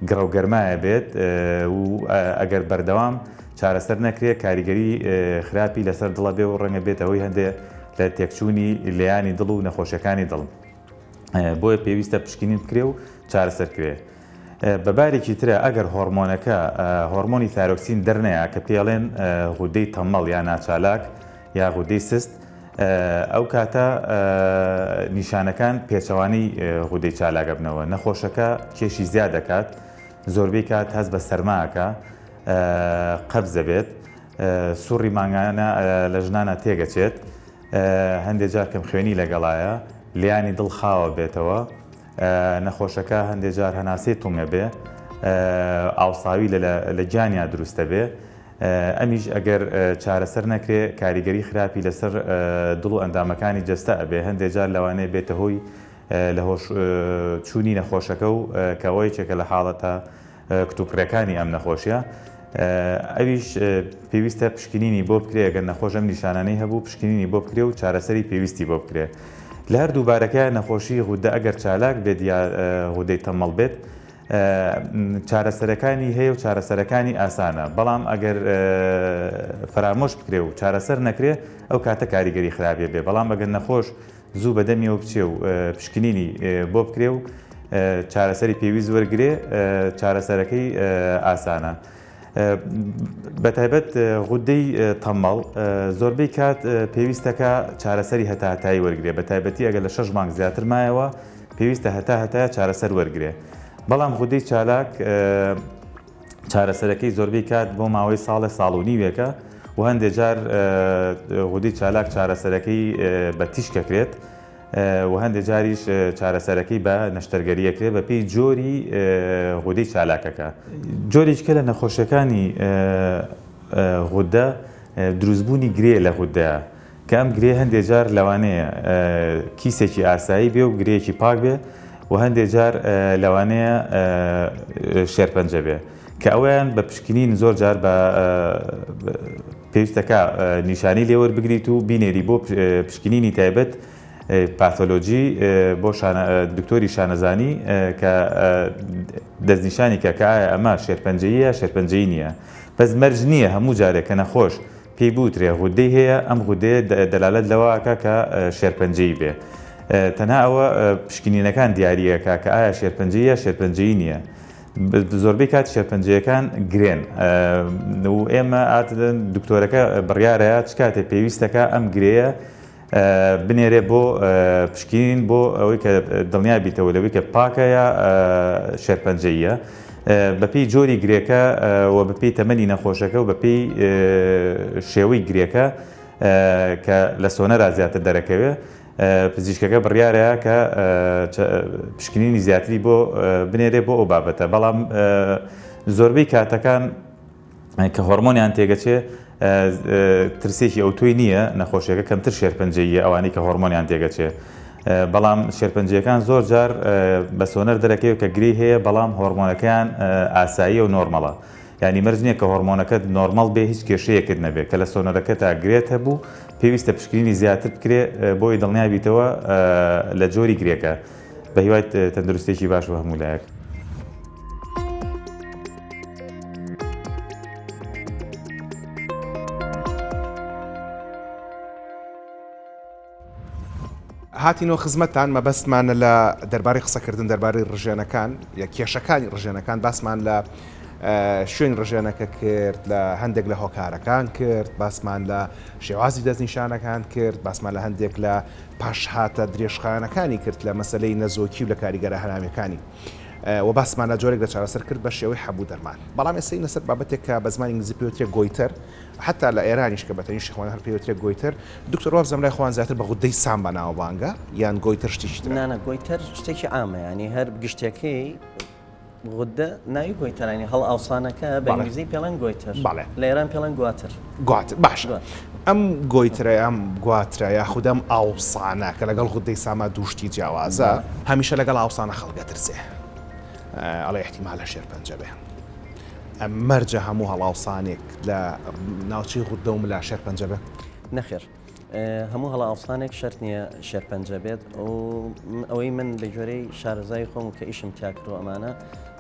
گڕەو گەرمایە بێت و ئەگەر بەردەوام چارەسەر نەکرێ کاریگەری خراپی لەسەر دڵە بێ و ڕەنگە بێتە هۆی هەندێ لە تێکچوونی لێیانی دڵ و نەخۆشیەکانی دڵ. بۆیە پێویستە پشکنین بکرێ و چارەسەر کرێ. بە بارێکی ترە ئەگەر هۆڕمۆنەکە هۆڕمۆنی thyroxine دەرنەیا کە پێڵێن غودەی تەمەڵ یا ناچالاک یا غودەی سست ئەو کاتە نیشانەکان پێچەوانەی غودەی چالاک ئەبنەوە نەخۆشەکە کێشی زیاد دەکات زۆربەی کات هەست بە سەرماکە قەبز دەبێت سوڕی مانگانە لە ژنانە تێگەچێت هەندێک جار کەمخوێنی لەگەڵایە لیانی دڵ خاوە بێتەوە نەخۆشەکە هەندێ جار هەناسەی تونگ ئەبێ، ئاوساوی لە گیانیا دروست ئەبێ، ئەمیش ئەگەر چارەسەر نەکرێ کاریگەری خراپی لەسەر دڵ و ئەندامەکانی جەستە ئەبێ، هەندێ جار لەوانەیە بێتە هۆی لەهۆش چوونی نەخۆشەکە و کە ئەوە یەکێکە لە حاڵەتە کتوپڕەکانی ئەم نەخۆشیە ئەویش پێویستە پشکنینی بۆ بکرێ ئەگەر نەخۆش ئەم نیشانانەی هەبوو پشکنینی بۆ بکرێ و چارەسەری پێویستی بۆ بکرێ لە هەردوو بارەکە نەخۆشی غودە ئەگەر چالاک بێت یا غودەی تەمەڵ بێت چارەسەرەکانی هەیە و چارەسەرەکانی ئاسانە بەڵام ئەگەر فەرامۆش بکرێ و چارەسەر نەکرێ ئەو کاتە کاریگەری خراپێ بێ بەڵام ئەگەر نەخۆش زوو بە دەمیەوە بچێ و پشکنینی بۆ بکرێ و چارەسەری پێویست وەرگرێ چارەسەرەکەی ئاسانە. بەتایبەت غودەی تەمەڵ زۆربەی کات پێویستەکە چارەسەری هەتا هەتایی وەرگێ بە تایبەتی ئەگەر لە شەش مانگ زیاتر مایەوە پێویستە هەتا هەتایە چارەسەر وەرگێ بەڵام غودەی چالاک چارەسەرەکەی زۆربەی کات بۆ ماوەی ساڵێ ساڵ و نیوێکە و هەندێک جار غودەی چالاک چارەسەرەکەی بە تیشکەکرێت و هەندێک جاریش چارەسەرەکەی بە نەشتەرگەری ئەکرێت بە پێی جۆری غودەی چالاکەکە. جۆرێکیکە لە نەخۆشیەکانی غودە دروستبوونی گرێ لە غودەیە کە ئەم گرێ هەندێک جار لەوانەیە کیسێکی ئاسایی بێ و گرێیەکی پاک بێ و هەندێک جار لەوانەیە شێرپەنجە بێ کە ئەویان بە پشکنین زۆر جار بە پێویستەکا نیشانەی لێ وەربگریت و بینێری بۆ پشکنینی تایبەت پاتۆلۆجی بۆ دکتۆری شانەزانی کە دەستنیشانی کە کە ئایا ئەمە شێرپەنجەییە شێرپەنجەیی نییە بەس مەرج نییە هەموو جارێک کە نەخۆش پێی بوترێ غودەی هەیە ئەم غودەیە دەلالەت لەوە ئەکا کە شێرپەنجەیی بێ تەنها ئەوە پشکنینەکان دیاریەکە کە ئایا شێرپەنجەیە شێرپەنجەیی نییە زۆربەی کات شێرپەنجەیەکان گرێن و ئێمە ئاتدن دکتۆرەکە بڕیارەیە چ کاتێ پێویستەکە ئەم گرێیە بنێرێ بۆ پشکین بۆ ئەوەی کە دڵنیا بیتەوە لەوەی کە پاکە یا شێرپەنجەیە بەپێی جۆری گرێکە و بەپێی تەمەنی نەخۆشەکە و بەپێی شێوەی گرێکە کە لە سۆنەرا زیاتر دەرەکەوێ پزیشکەکە بڕیارەیا کە پشکنینی زیاتری بۆ بنێرێ بۆ ئەو بابەتە بەڵام زۆربەی کاتەکان کە هۆرمۆنیان تێگەچێ ترسێکی ئەوتۆی نییە نەخۆشیەکە کەمتر شێرپەنجەیە ئەوانەی کە هۆرمۆنیان تێگەچێ بەڵام شێرپەنجەکان زۆر جار بە سۆنەر دەرەکەوێت کە گرێی هەیە بەڵام هۆرمۆنەکەیان ئاساییە و نۆرمەڵە یانی مەرج نییە کە هۆرمۆنەکەت نۆرمەڵ بێ هیچ کێشەیەکت نەبێ کە لە سۆنەرەکەتا گرێت هەبوو پێویستە پشکنینی زیاتر بکرێ بۆی دڵنیا بیتەوە لە جۆری گرێکە بە هیوای تەندروستێکی باش بۆ هەموو لایەک. هاتینەوە خزمەتتان مەبەستمانە لە دەربارەی قسەکردن دەربارەی ڕژێنەکان یا کێشەکانی ڕژێنەکان باسمان لە شوێن ڕژێنەکە کرد لە هەندێک لە هۆکارەکان کرد باسمان لە شێوازی دەستنیشانەکان کرد باسمان لە هەندێک لە پاشهاتە درێژخایەنەکانی کرد لە مەسلەی نەزۆکی و لە کاریگەرە هەناویەکانی و باسمان لە جۆرێک لە چارەسەر کرد بە شێوەی حەبوو دەرمان بەڵام ئێستا لەسەر بابەتێک کە بە زمانی ئینگلیزی پێوترێ goiter حەتا لە ئێرانیش کە بە تەنیشتی خۆیان هەر پێی وترێ goiter، دکتۆر وابزانم لای خۆیان زیاتر بە غودەی سام بەناوبانگە یان goiter شتێکی ترە؟ نا نا goiter شتێکی عامە یانی هەر گشتەکەی غودە ناوی goiter انی هەڵئاوسانەکە بە ئینگلیزی پێڵێن goiter بەڵێ لە ئێران پێڵێن گواتر. گواتر باشە ئەم goiter ە ئەم گواترە یاخود ئەم ئاوسانە کە لەگەڵ غودەی ساما دوو شتی جیاوازە هەمیشە لەگەڵ ئاوسانە خەڵک ئەترسێ ئەڵێ ئیحتیمالە شێرپەنجە بێ. مەرجە هەموو هەڵاوسانێک لە ناوچەی غوددە و ملا شێرپەنجە بێت؟ نەخێر هەموو هەڵاوسانێک شەرت نییە شێرپەنجە بێت ئەوەی من بە گوێرەی شارەزای خۆم کە ئیشم تیا کردو ئەمانە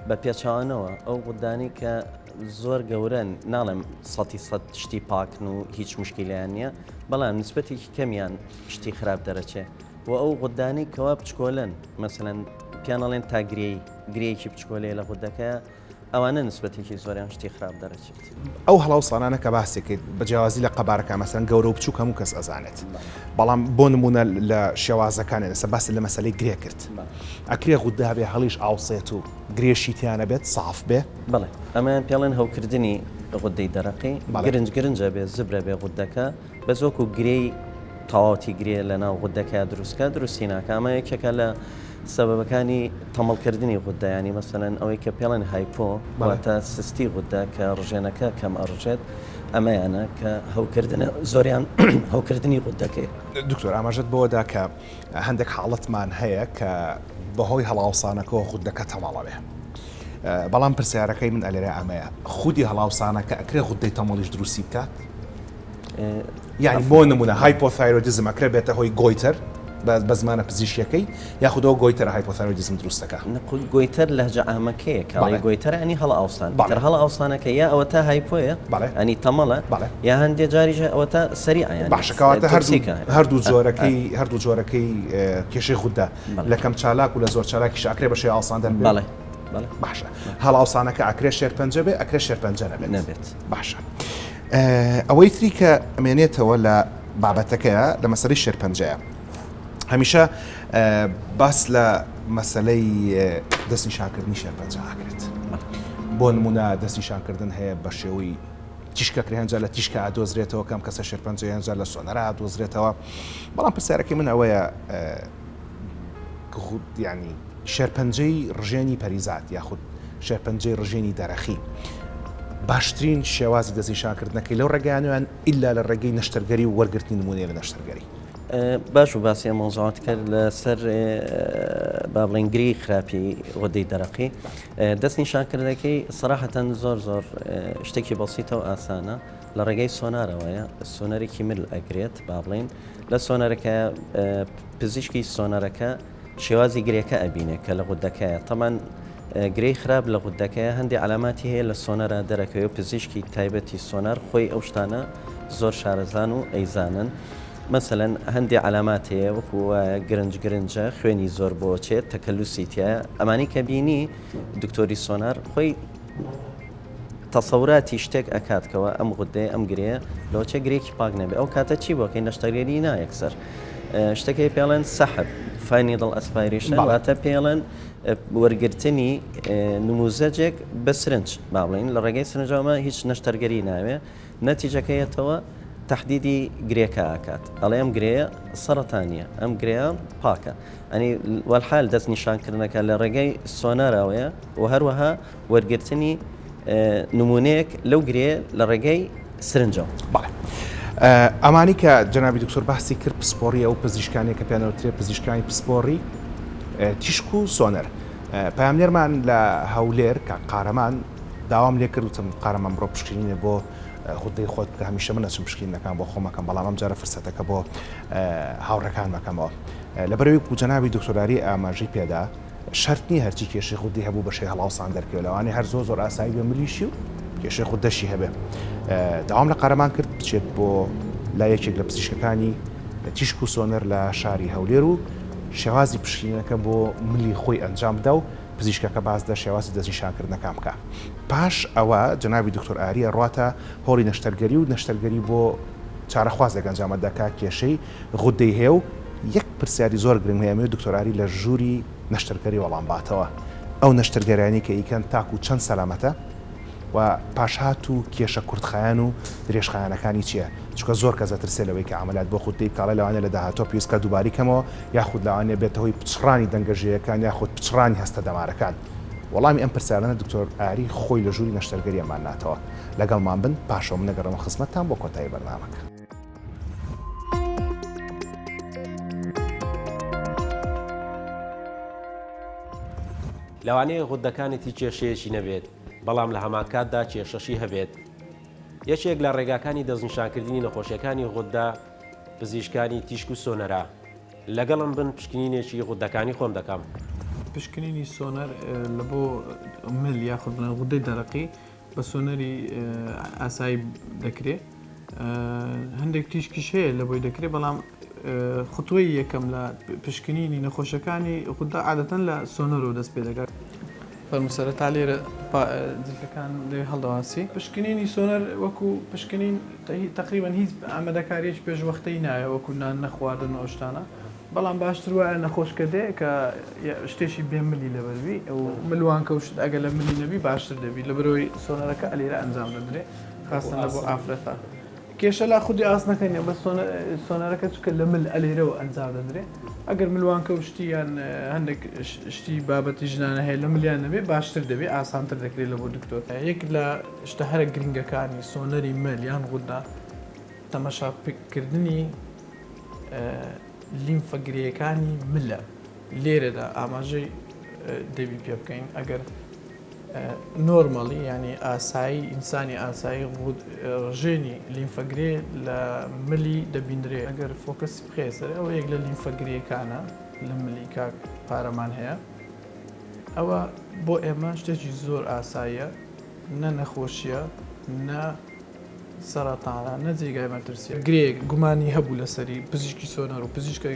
بە پێچوانەوە ئەو غودانی کە زۆر گەورەن ناڵێم سەتی سەد شتی پاکن و هیچ مشکیلیان نییە بەڵام نسبەتێکی کەمیان شتی خراپ دەرەچێ و ئەو غودانی کەوا بچکۆلن مەسەلەن پیانەڵێن تا گرێی گرێیەکی بچکۆلەیە لە غودەکە ئەوانە نسبەتێکی زۆریان شتی خراپ دەرەچێت. ئەو هەڵاوسانانە کە باسی کرد بە جیاوازی لە قەبارەکان مەسەلەن گەورە و بچووک هەموو کەس ئەزانێت بەڵام بۆ نموونە لە شێوازەکانیان ئێستا باست لە مەسەلەی گرێ کرد ئەکرێ غودە هەبێ هەڵیش ئاوسێت و گرێشی تیا نەبێت ساف بێ؟ بەڵێ ئەمەیان پێڵێن هەوکردنی غودەی دەرەقی گرنج گرنجە بێ زبرە بێ غودەکە بەس وەکو گرێی تەواوەتی گرێ لە ناو غودەکەیا دروست کا دروستی ناکا ئەمە یەکێکە لە سەبەبەکانی تەمەڵکردنی غودە ینی مەسەلەن ئەوەی کە پێڵێن hypo واتە سستی غودە کە ڕژێنەکە کەم ئەڕژێت ئەمەیانە کە هەوکردنە زۆریان هەوکردنی غودەکەی. دکتۆر ئاماژەت بەوەدا کە هەندێک حاڵەتمان هەیە کە بەهۆی هەڵاوسانەکەوە غودەکە تەمەڵەبێ بەڵام پرسیارەکەی من ئەلێرە ئەمەیە خودی هەڵاوسانەکە ئەکرێ غودەی تەمەڵیش دروستی بکات؟ یانی بۆ نمونە hypothyroidism ئەکرێ بێتە هۆی goiter بە زمانە پزیشکیەکەی یاخود ئەو goiter ە hypothyroidism دروست دەکا؟ goiter لەهجە عامەکەیە کە ئەڵێی goiter ینی هەڵئاوسان ئیتر هەڵئاوسانەکە یا ئەوەتا hypo یە ینی تەمەڵە یا هەندێ جاریش ئەوەتا سەریعە یانی باشە کەواتە هەردوو هەردوو جۆرەکەی هەردوو جۆرەکەی کێشەی غودە لە کەم چالاک و لە زۆر چالاکیش ئەکرێ بە شێوەی ئاوسان دەربێ؟ بەڵێ. باشە هەڵاوسانەکە ئەکرێ شێرپەنجە بێ ئەکرێ شێرپەنجە نەبێت نەبێت باشە ئەوەی تری کە ئەمێنێتەوە لە بابەتەکەیە لە مەسەلەی شێرپەنجەیە هەمیشە باس لە مەسلەی دەستنیشانکردنی شێرپەنجە ئاکرێت بۆ نمونە دەستنیشانکردن هەیە بە شێوەی تیشکەکرێ هەنجا لە تیشکە ئادۆزرێتەوە کەم کەسە شێرپەنجە هەنجا لە سۆنەرا ئادۆزرێتەوە بەڵام پرسیارەکەی من ئەوەیە ینی شێرپەنجەی ڕژێنی پەریزاد یاخود شێرپەنجەی ڕژێنی دەرەخی باشترین شێوازی دەستنیشانکردنەکەی لەو ڕێگەیانەوەیان ئیلا لە ڕێگەی نەشتەرگەری و وەرگرتنی نموونەی لە نەشتەرگەری. باش و باسی ئەم مەوزوعەت کرد لەسەر با بڵێین گرێی خراپی غودەی دەرەقی دەست نیشانکردنەکەی سەراحەتەن زۆر زۆر شتێکی بەسیتە و ئاسانە لە ڕێگەی سۆنارەوەیە سۆنەرێکی مل ئەگرێت با بڵێین لە سۆنەرەکە پزیشکی سۆنەرەکە شێوازی گرێکە ئەبینێ کە لە غودەکەیە تەمان گرێی خراپ لە غودەکەیە هەندێ عەلاماتی هەیە لە سۆنەرا دەرەکەوێ و پزیشکی تایبەتی سۆنار خۆی ئەو شتانە زۆر شارەزان و ئەیزانن مەسەلەن هەندێ عەلامات هەیە وەکو وایە گرنج گرنجە خوێنی زۆر بۆ چێت تەکەلوسی تایە ئەمانی کە بینی دکتۆری سۆنار خۆی تەسەوراتی شتێک ئەکات کەوا ئەم غودەیە ئەم گرێیە لەوەچێ گرێکی پاک نەبێ ئەو کاتە چی بۆکەی نەشتەرگەری نا یەکسەر شتەکەی پێڵێن سەحب fine needle aspiration واتە پێڵێن وەرگرتنی نموزەجێک بە سرنج با بڵین لە ڕێگەی سرنجەوەمە هیچ نەشتەرگەری ناوێ نەتیجەکەیەتەوە تهدیدی گرێکە ئاکات ئەڵێ ئەم گرێیە سەرەتانیە ئەم گرێیە پاکە ئەنی وەلحال دەست نیشانکردنەکە لە ڕێگەی سۆناراوەیە و هەروەها وەرگرتنی نموونەیەک لەو گرێیە لە ڕێگەی سرنجەوە. بەڵێ. ئەمانەی کە جەنابی دکتۆر باسی کرد پسپۆڕی ئەو پزیشکانەیە کە پێیان دەوترێ پزیشکانی پسپۆڕی تیشک و سۆنەر. پەیامنێرمان لە هەولێر کاک قارەمان داوام لێ کرد وتم قارەمان بڕۆ پشکنینێ بۆ غودەی خۆت بکە هەمیشە من ئەچم پشکنینەکان بۆ خۆم ئەکەم بەڵام ئەم جارە فرسەتەکە بۆ هاوڕێکانم ئەکەمەوە. لەبەرئەوەی وەکو جەنابی دکتۆر ئاری ئاماژەی پێدا شەرت نیە هەرچی کێشەی غودەی هەبوو بەشەی هەڵاوسان دەرکەوێ لەوانەیە هەر زۆر زۆر ئاسایی بێ ملیشی و کێشەی غودەشی هەبێ داوام لە قارەمان کرد بچێت بۆ لای یەکێک لە پزیشکەکانی تیشک و سۆنەر لە شاری هەولێر و شێوازی پشکنینەکە بۆ ملی خۆی ئەنجام بدا و پزیشکەکە باس لە شێوازی دەستنیشانکردنەکان بکا پاش ئەوە جەنابی دکتۆر ئاری ئەڕواتە هۆڵی نەشتەرگەری و نەشتەرگەری بۆ چارەخوازێک ئەنجامەدا کە کێشەی غودەی هەیە و یەک پرسیاری زۆر گرنگ هەیە ئەمەوێت دکتۆر ئاری لە ژووری نەشتەرگەری وەڵام باتەوە ئەو نەشتەرگەریانەی کە ئیکەن تاکو چەند سەلامەتە و پاشهات و کێشە کورتخایەن و درێژخایەنەکانی چیە چونکە زۆر کەس ئەترسێ لەوەی کە عەمەلیات بۆ غودەی بکا ئەڵێ لەوانەیە لە داهاتوە پێویست بکات دووبارەی کەمەوە یاخود لەوانەیە بێتە هۆی پچڕانی دەنگە ژێیەکان یاخود پچڕانی هەستە دەمارەکان وەڵامی ئەم پرسیارانە دکتۆر ئاری خۆی لە ژووری نەشتەرگەری ئەمان ناتەوە لەگەڵمان بن پاشەوە من ئەگەڕێمەوە خزمەتتان بۆ کۆتایی بەرنامەکە. لەوانەیە غوددەکانت هیچ کێشەیەکی نەبێت، بەڵام لە هەمانکاتدا کێشەشی هەبێت. یەکێک لە ڕێگاکانی دەستنیشانکردنی نەخۆشیەکانی غوددە پزیشکانی تیشک و سۆنەرە. لەگەڵم بن پشکنینێکی غوددەکانی خۆم دەکەم. پشکنینی سۆنەر لە بۆ مل یاخود بڵێن غودەی دەرەقی بە سۆنەری ئاسایی دەکرێ هەندێک تیشکیش هەیە لە بۆی دەکرێت بەڵام خوتوەی یەکەم لە پشکنینی نەخۆشەکانی خوددا عادەتەن لە سۆنەرەوە دەست پێ دەکات. فەرموو سەرەتا لێرە جلکەکان لەوێ هەڵدەواسی. پشکنینی سۆنەر وەکو پشکنین تەقریبەن هیچ ئامادەکاریەکی پێشوەختەی ناوێ وەکو نان نەخواردن و ئەو شتانە. بەڵام باشتر وایە نەخۆش کە دێ کە شتێکی بێ ملی لەبەر بی و ملوانکە و شت ئەگەر لە ملی نەبی باشتر دەبی لەبەرەوەی سۆنەرەکە ئەلێرە ئەنجام دەدرێ خاستن لە بۆ ئافرەتان کێشە لا خودی ئاسنەکە نیە بەس سۆنەرەکە چونکە لە مل ئەلێرەوە ئەنجام دەدرێ ئەگەر ملوانکە و شتی یان هەندێک شتی بابەتی ژنانە هەیە لە ملیان نەبێ باشتر دەبێ ئاسانتر دەکرێت لە بۆ دکتۆر یەک لە شتە هەرە گرنگەکانی سۆنەری مل یان غودە تەمەشاکردنی لیمفە گرێیەکانی ملە. لێرەدا ئاماژەی دەبی پێ بکەین ئەگەر normally ینی ئاسایی ئینسانی ئاسایی ڕژێنی لیمفەگرێ لە ملی دەبینرێ ئەگەر focus بخێ سەر ئەوە یەک لە لیمفەگرێکانە لە ملی کاک پارەمان هەیە ئەوە بۆ ئێمە شتێکی زۆر ئاساییە نە نەخۆشیە نە سەرەتانە نە جێگای مەترسیە. گرێیەک گومانی هەبوو لەسەری، پزیشکی سۆنەر و پزیشکە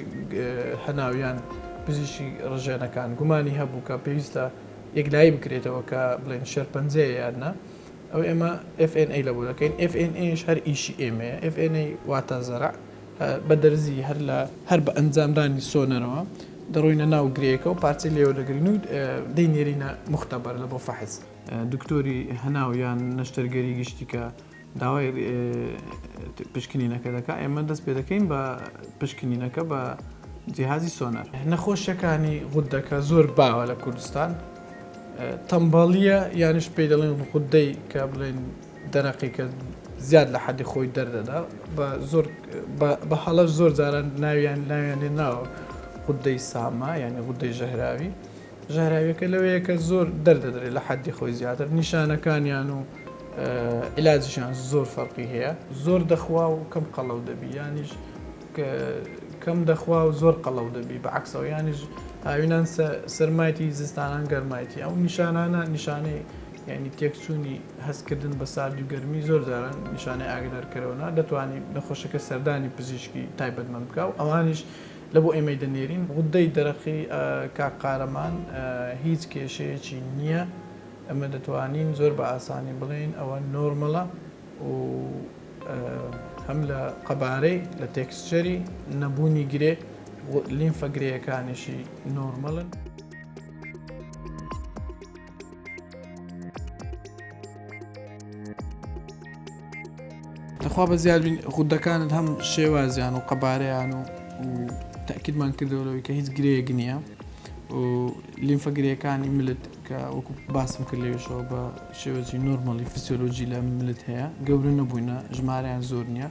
هەناو یان پزیشکی ڕژێنەکان گومانی هەبوو کە پێویستە. یەکلایی بکرێتەوە کە بڵێن شێرپەنجەیە یان نا ئەو ئێمە FNA لە بۆ دەکەین FNA ش هەر ئیشی ئێمەیە FNA واتە زەرع بە دەرزی هەر لە هەر بە ئەنجامدانی سۆنەرەوە دەڕۆینە ناو گرێیەکە و پارچەی لێوە دەگرین و دەینێرینە مختبەر لە بۆ فەحس. دکتۆری هەناو یان نەشتەرگەری گشتی کە داوای پشکنینەکە دەکا ئێمە دەست پێ دەکەین بە پشکنینەکە بە جیهازی سۆنەر. نەخۆشیەکانی غودەکە زۆر باوە لە کوردستان تەمبەڵیە یانیش پێی دەڵێن غودەی کە بڵێن دەرەقی کە زیاد لە حەدی خۆی دەردەدا بە زۆر بە هەڵەش زۆر جاران ناویان ناویان لێ ناوە غودەی سامە یعنی غودەی ژەهراوی ژەهراویەکە لەوەیە کە زۆر دەردەدرێت لە حەدی خۆی زیاتر نیشانەکانیان و عیلاجیشیان زۆر فەرقی هەیە زۆر دەخوا و کەم قەڵەو دەبی یانیش کەم دەخوا و زۆر قەڵەو دەبی بە عەکسەوە یانیش هاوینان سەرمایتی زستانان گەرمایتی ئەو نیشانانە نیشانەی یعنی تێکچوونی هەستکردن بە ساردی و گەرمی زۆر جاران نیشانەی ئاگدارکەرەوەنا دەتوانانی نەخۆشەکە سەردانی پزیشکی تایبەتمەند بکە و ئەوانیش لە بۆ ئێمەی دەنێرین. غودەی دەرەقی کاک قارەمان هیچ کێشەیەکی نییە، ئێمە دەتوانین زۆر بە ئاسانی بڵێین ئەوە نۆرمەڵە و هەم لە قەبارەی، لە texture ی، نەبوونی گرێ، لیمفە گرێیەکانیشی نۆرمەڵن. تخوا بە زیاد بین غودەکانت هەم شێوازیان و قەبارەیان و تاکیدمان کردەوە لەوەی کە هیچ گرەیەک نییە و لیمفە گرەکانی ملت کە وەکو باسم کرد لەوێشەوە بە شێوەی نۆرمەلی فیسیۆلۆژی لە ملت هەیە گەورە نەبووینە ژمارەیان زۆر نییە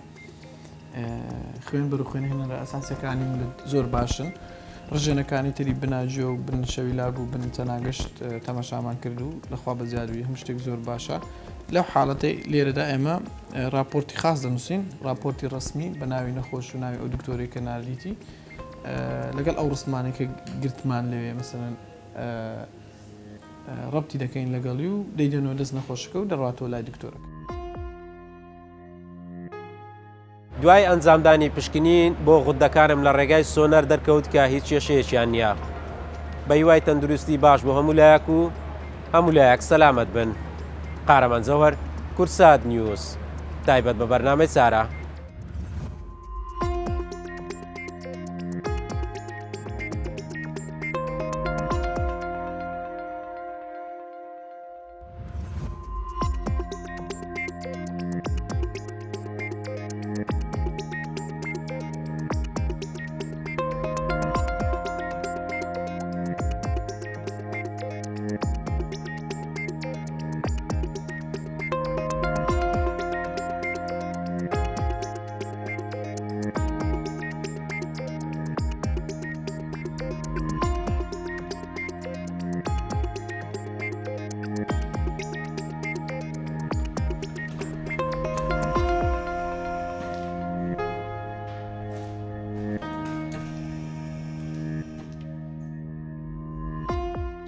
خوێن بەر و خوێنهێنەرە ئەساسیەکانی ملت زۆر باشن ڕژێنەکانی تری بناجیۆ و بن شەویلاگ و بن چەناگەشت تەماشامان کرد و لەخوا بەزیادوی هەموو شتێک زۆر باشە لەو حاڵەتەی لێرەدا ئێمە راپۆرتی خاص دەنووسین راپۆرتی ڕسمی بە ناوی نەخۆش و ناوی ئەو دکتۆری کە ناردیتی لەگەڵ ئەو ڕسمانەی کە گرتمان لەوێ مەسەلەن ڕەبتی دەکەین لەگەڵی و دەیدەنەوە دەست نەخۆشەکە و دەڕاتەوە لای دکتۆرەکە. دوای ئەنجامدانی پشکنین بۆ غوددەکانم لە ڕێگای سۆنەر دەرکەوت کە هیچ کێشەیەکیان نییە. بە هیوای تەندروستی باش بۆ هەموو لایەک و هەموو لایەک سەلامەت بن. قارەمان جەوهەر، کوردسات نیوز، تایبەت بە بەرنامەی چارە.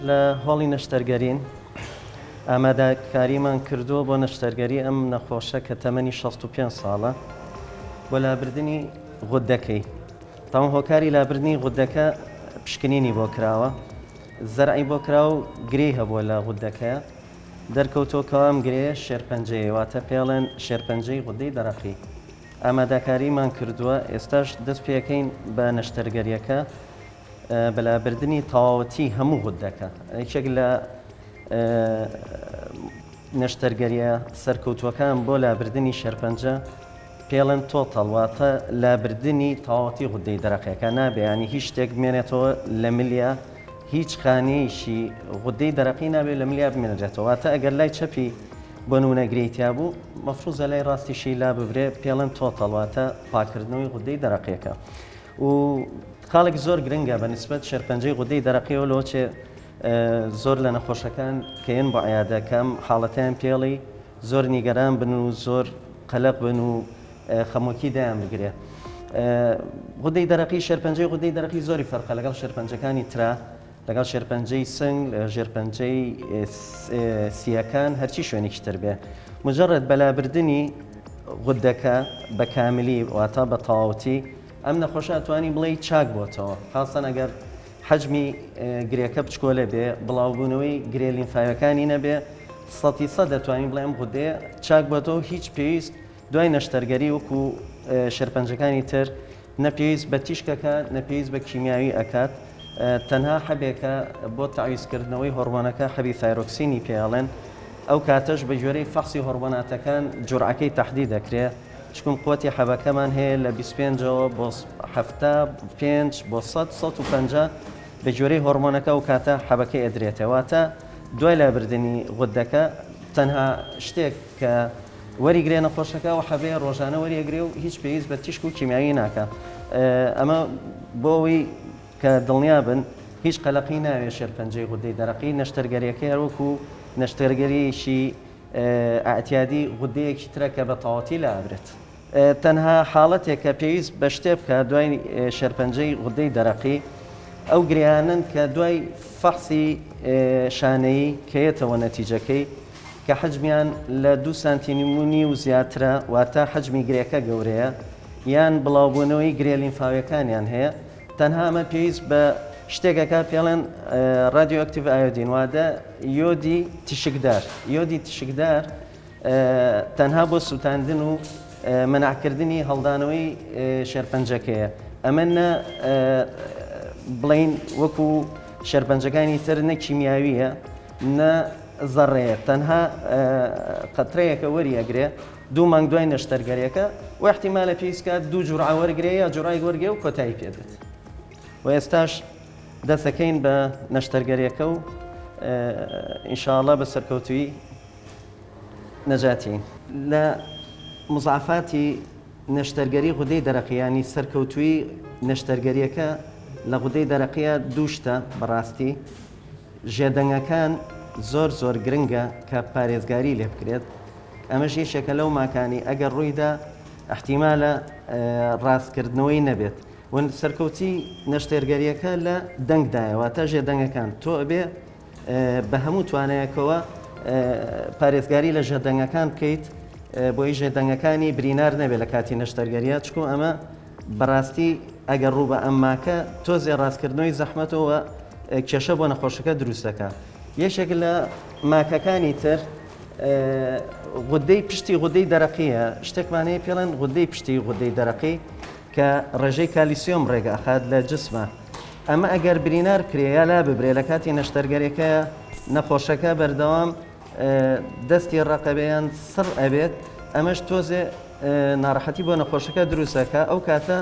لە هۆڵی نەشتەرگەرین ئامادەکاریمان کردووە بۆ نەشتەرگەری ئەم نەخۆشە کە تەمەنی 65 ساڵە بۆ لابردنی غودەکەی تاوان هۆکاری لابردنی غودەکە پشکنینی بۆ کراوە زەرعی بۆ کرا و گرێی هەبووە لە غودەکەیا دەرکەوتووە کەوا ئەم گرێیە شێرپەنجەیە واتە پێڵێن شێرپەنجەی غودەی دەرەقی ئاماداکاریمان کردووە ئێستاش دەست پێەکەین بە نەشتەرگەریەکە بە لابردنی تەواوەتی هەموو غودەکە یەکێک لە نەشتەرگەریە سەرکەوتووەکان بۆ لابردنی شێرپەنجە پێڵێن total واتە لابردنی تەواوەتی غودەی دەرەقیەکە نابێ ینی هیچ شتێک بمێنێتەوە لە ملیا هیچ خانەیەکی غودەی دەرەقی نابێت لە ملیا بمێنرێتەوە واتە ئەگەر لای چەپی بۆ نمونە گرێی تیا بوو مەفروزە لای ڕاستیشی لا ببرێ پێڵێن total واتە پاکردنەوەی غودەی دەرەقیەکە و خاڵێک زۆر گرنگە بە نسبەت شێرپەنجەی غودەی دەرەقیەوە لەوە چێ زۆر لە نەخۆشەکان کە یەن بۆ عیادە کە ئەم حاڵەتەیان پێڵی زۆر نیگەران بن و زۆر قەلەق بن و خەمۆکی دایان بگرێ. غودەی دەرەقی شێرپەنجەی غودەی دەرەقی زۆری فەرقە لەگەڵ شێرپەنجەکانی ترا لەگەڵ شێرپەنجەی سنگ ژێرپەنجەی سیەکان هەرچی شوێنێکی تر بێ مجرد بەلابردنی غودەکە بە کاملی واتا بە تەواوەتی ئەم نەخۆشە ئەتوانی بڵێی چاک بۆتەوە خاستەن ئەگەر. حەجمی گرێکە بچکۆلە بێ، بڵاوبوونەوەی گرێ لیمفاویەکانی نەبێ، سەتی سەد دەتوانین بڵێین ئەم غودەیە چاک بۆتەوە، هیچ پێویست دوای نەشتەرگەری وەکو شێرپەنجەکانی تر نە پێویست بە تیشک ئەکات نە پێویست بە کیمیاوی ئەکات، تەنها حەبێکە بۆ تەعویزکردنەوەی هۆڕمۆنەکە حەبی ثایرۆکسینی پێ ئەڵێن، ئەو کاتەش بە گوێرەی فەحسی هۆڕمۆناتەکان جورعەکەی تەحدید ئەکرێ، چکون قوتی حەبەکەمان هەیە لە 25 ەوە بۆ 75 بۆ 100 150 بە گوێرەی هۆڕمۆنەکە ئەو کاتە حەبەکەی ئەدرێتێ واتە دوای لابردنی غودەکە تەنها شتێک کە وەریگرێ نەخۆشەکە ئەو حەبەیە ڕۆژانە وەریەگرێ و هیچ پێویست بە تیشک و کیمیاوی ناکا ئەمە بۆ ئەوەی کە دڵنیا بن هیچ قەلەقی ناوێ شێرپەنجەی غودەی دەرەقی نەشتەرگەریەکەی هەروەکو نەشتەرگەریەکی ئەعتیادی غودەیەکی ترە کە بە تەواوەتی لابرێت. تەنها حاڵەتێک کە پێویست بە شتێ بکات دوای شێرپەنجەی غودەی دەرەقی ئەو گرێیانەن کە دوای فەحسی شانەیی کە یەتەوە نەتیجەکەی کە حەجمیان لە دوو سانتینم و نیو زیاترە واتە حەجمی گرێکە گەورەیە یان بڵاوبوونەوەی گرێ لیمفاویەکانیان هەیە تەنها ئەمە پێویست بە شتێک ئەکات پێڵێن radioactive iodine واتە یۆدی تیشکدار یۆدی تیشکدار تەنها بۆ سووتاندن و مەنعکردنی هەڵدانەوەی شێرپەنجەکەیە ئەمە نە بڵین وەکو شێرپەنجەکانی تر نە کیمیاویە نە زەڕەیە تەنها قەترەیەکە وەری ئەگرێ دوو مانگ دوای نەشتەرگەریەکە و احتیمالە پێویست کات دوو جورعە وەرگرێ یا جورعەیەک وەرگێ و کۆتایی پێ بێت و ئێستاش دەستەکەین بە نەشتەرگەریەکە و ئینشاءاللە بە سەرکەوتووی نەجاتی. لە مزعفاتی نەشتەرگەری غودەی دەرەقی یانی سەرکەوتووی نەشتەرگەریەکە لە غودەی دەرەقیە دوو شتە بەڕاستی ژێدەنگەکان زۆر زۆر گرنگە کە پارێزگاری لێ بکرێت ئەمەش یەکێکە لەو ماکانی ئەگەر ڕوویدا احتیمالە ڕاستکردنەوەی نەبێت و سەرکەوتی نەشتێرگەریەکە لە دەنگدایە واتە ژێدەنگەکان تۆ ئەبێ بە هەموو توانایەکەوە پارێزگاری لە ژێدەنگەکان بکەیت بۆی ژێدەنگەکانی برینار نەبێت لە کاتی نەشتەرگەریە چکو ئەمە بەڕاستی ئەگەر ڕوو بە ئەم ماکە تۆزێ ڕاستکردنەوەی زەحمەتەوە کێشە بۆ نەخۆشەکە دروست دەکات یەکێک لە ماکەکانی تر غودەی پشتی غودەی دەرەقیە شتێکمان هەیە پێڵێن غودەی پشتی غودەی دەرەقی کە ڕێژەی کالیسیۆم ڕێگە ئەخات لە جسمە ئەمە ئەگەر برینار بکرێ یا لا ببرێ لە کاتی نەشتەرگەرێکەیە نەخۆشەکە بەردەوام دەستی ڕەقەبێ یان سڕ ئەبێت ئەمەش تۆزێ ناڕەحەتی بۆ نەخۆشەکە دروست ئەکا ئەو کاتە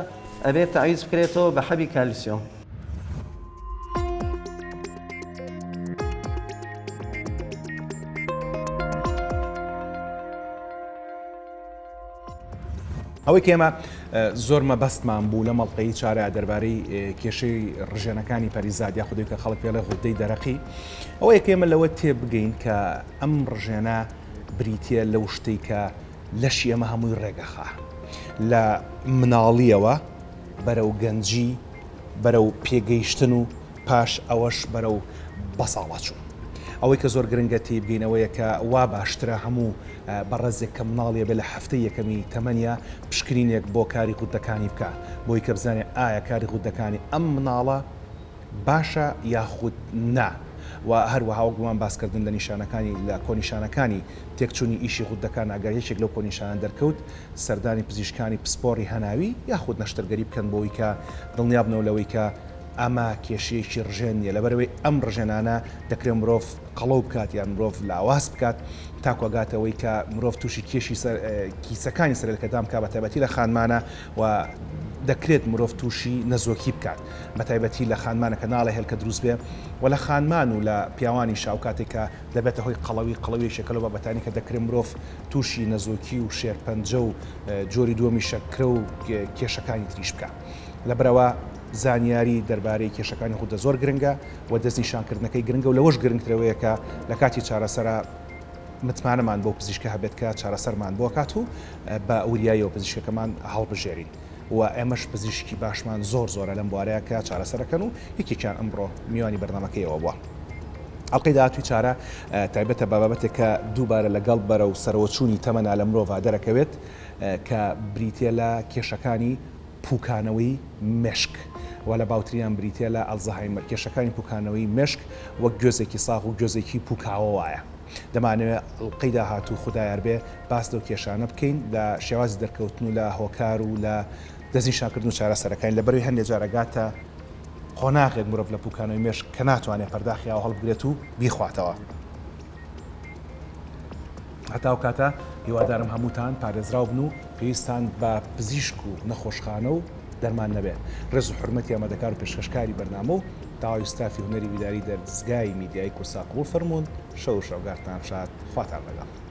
ئەبێت تەعویز بکرێتەوە بە حەبی کالیسیۆم. ئەوەی کە ئێمە زۆر مەبەستمان بوو لە مەڵقەی چارە دەربارەی کێشەی ڕژێنەکانی پەریزاد یاخودی کە خەڵک پێڵێ غودەی دەرەقی ئەوەیە کە ئێمە لەوە تێبگەین کە ئەم ڕژێنە بریتە لەو شتەی کە لەشی ئەمە هەمووی ڕێگەخا لە مناڵیەوە بەرەو گەنجی بەرەو پێگەیشتن و پاش ئەوەش بەرەو بەساڵاچوون. ئەوەی کە زۆر گرنگە تێیبگەین ئەوەیە کە وا باشترە هەموو بەڕێزێک کە مناڵی ئەبێ لە هەفتەی یەکەمی تەمەنیا پشکنینێک بۆ کاری غوددەکانی بکا بۆی کە بزانێ ئایا کاری غوددەکانی ئەم مناڵە باشە یاخود نا و هەروەها وەک بۆمان باس کردن لە نیشانەکانی لە کۆنیشانەکانی تێکچوونی ئیشی غوددەکان ئەگەر یەکێک لەو کۆنیشانە دەرکەوت سەردانی پزیشکانی پسپۆڕی هەناوی یاخود نەشتەرگەری بکەن بۆی کە دڵنیابنەوە لەوەی کە ئەمە کێشەیەکی ڕژێن نییە، لەبەرئەوەی ئەم ڕژێنانە دەکرێت مرۆڤ قەڵەو بکات یان مرۆڤ لاواز بکات تاکو ئەگاتە ئەوەی کە مرۆڤ تووشی کێشی سەر کیسەکانی سەرلکەدان بکات بەتایبەتی لە خانمانە و دەکرێت مرۆڤ تووشی نەزۆکی بکات بەتایبەتی لە خانمانە کە ناڵێ هێلکە دروست بێ و لە خانمان و لە پیاوانیشا ئەو کاتێک کە دەبێتە هۆی قەڵەوی قەڵەوی یەکێکە لەو بابەتانی کە دەکرێت مرۆڤ تووشی نەزۆکی و شێرپەنجە و جۆری دووەمی شەکرە و کێشەکانی تریش بکات. لەبەرئەوە زانیاری دەربارەی کێشەکانی غودە زۆر گرنگە و دەستنیشانکردنەکەی گرنگە و لەوەش گرنگتر ئەوەیە کە لە کاتی چارەسەرا متمانەمان بەو پزیشکە هەبێت کە چارەسەرمان بۆ کات و بە وریاییەوە پزیشکەکەمان هەڵبژێرین و ئێمەش پزیشکی باشمان زۆر زۆرە لەم بوارەیە کە چارەسەرەکەن و یەکێکیان ئەمڕۆ میوانی بەرنامەکەیەوە بووە. ئەڵقەی داهاتووی چارە تایبەتە بە بابەتێک کە دووبارە لەگەڵ بەرەو سەرەوەچوونی تەمەنا لە مرۆڤا دەرەکەوێت کە بریتیە لە کێشەکانی پوکانەوەی مێشک. و لە باوترینیان بریتییە لە ئەلزەهایمەر. کێشەکانی پوکانەوەی مێشک وەک گوێزێکی ساغ و گوێزێکی پوکاوە وایە. دەمانەوێت ئەڵقەی داهاتوو خودایار بێ باس لەو کێشانە بکەین لە شێوازی دەرکەوتن و لە هۆکار و لە دەستنیشانکردن و چارەسەرەکانی لەبەرەوەی هەندێ جار ئەگاتە قۆناغێک مرۆڤ لە پوکانەوەی مێشک کە ناتوانێت پەرداخی ئاو هەڵبگرێت و بیخواتەوە. هەتا ئەو کاتە هیوادارم هەمووتان پارێزراو بن و پێویستان بە پزیشک و نەخۆشخانە و دەرمان نەبێ. ڕێز و حورمەتی ئامادەکار و پێشکەشکاری بەرنامە و تەواوی ستافی هونەری و ئیداری دەزگای میدیایی کوردسات قبوڵ فەرموون. شەو و شەوگارتان شاد. خواتان لەگەڵ.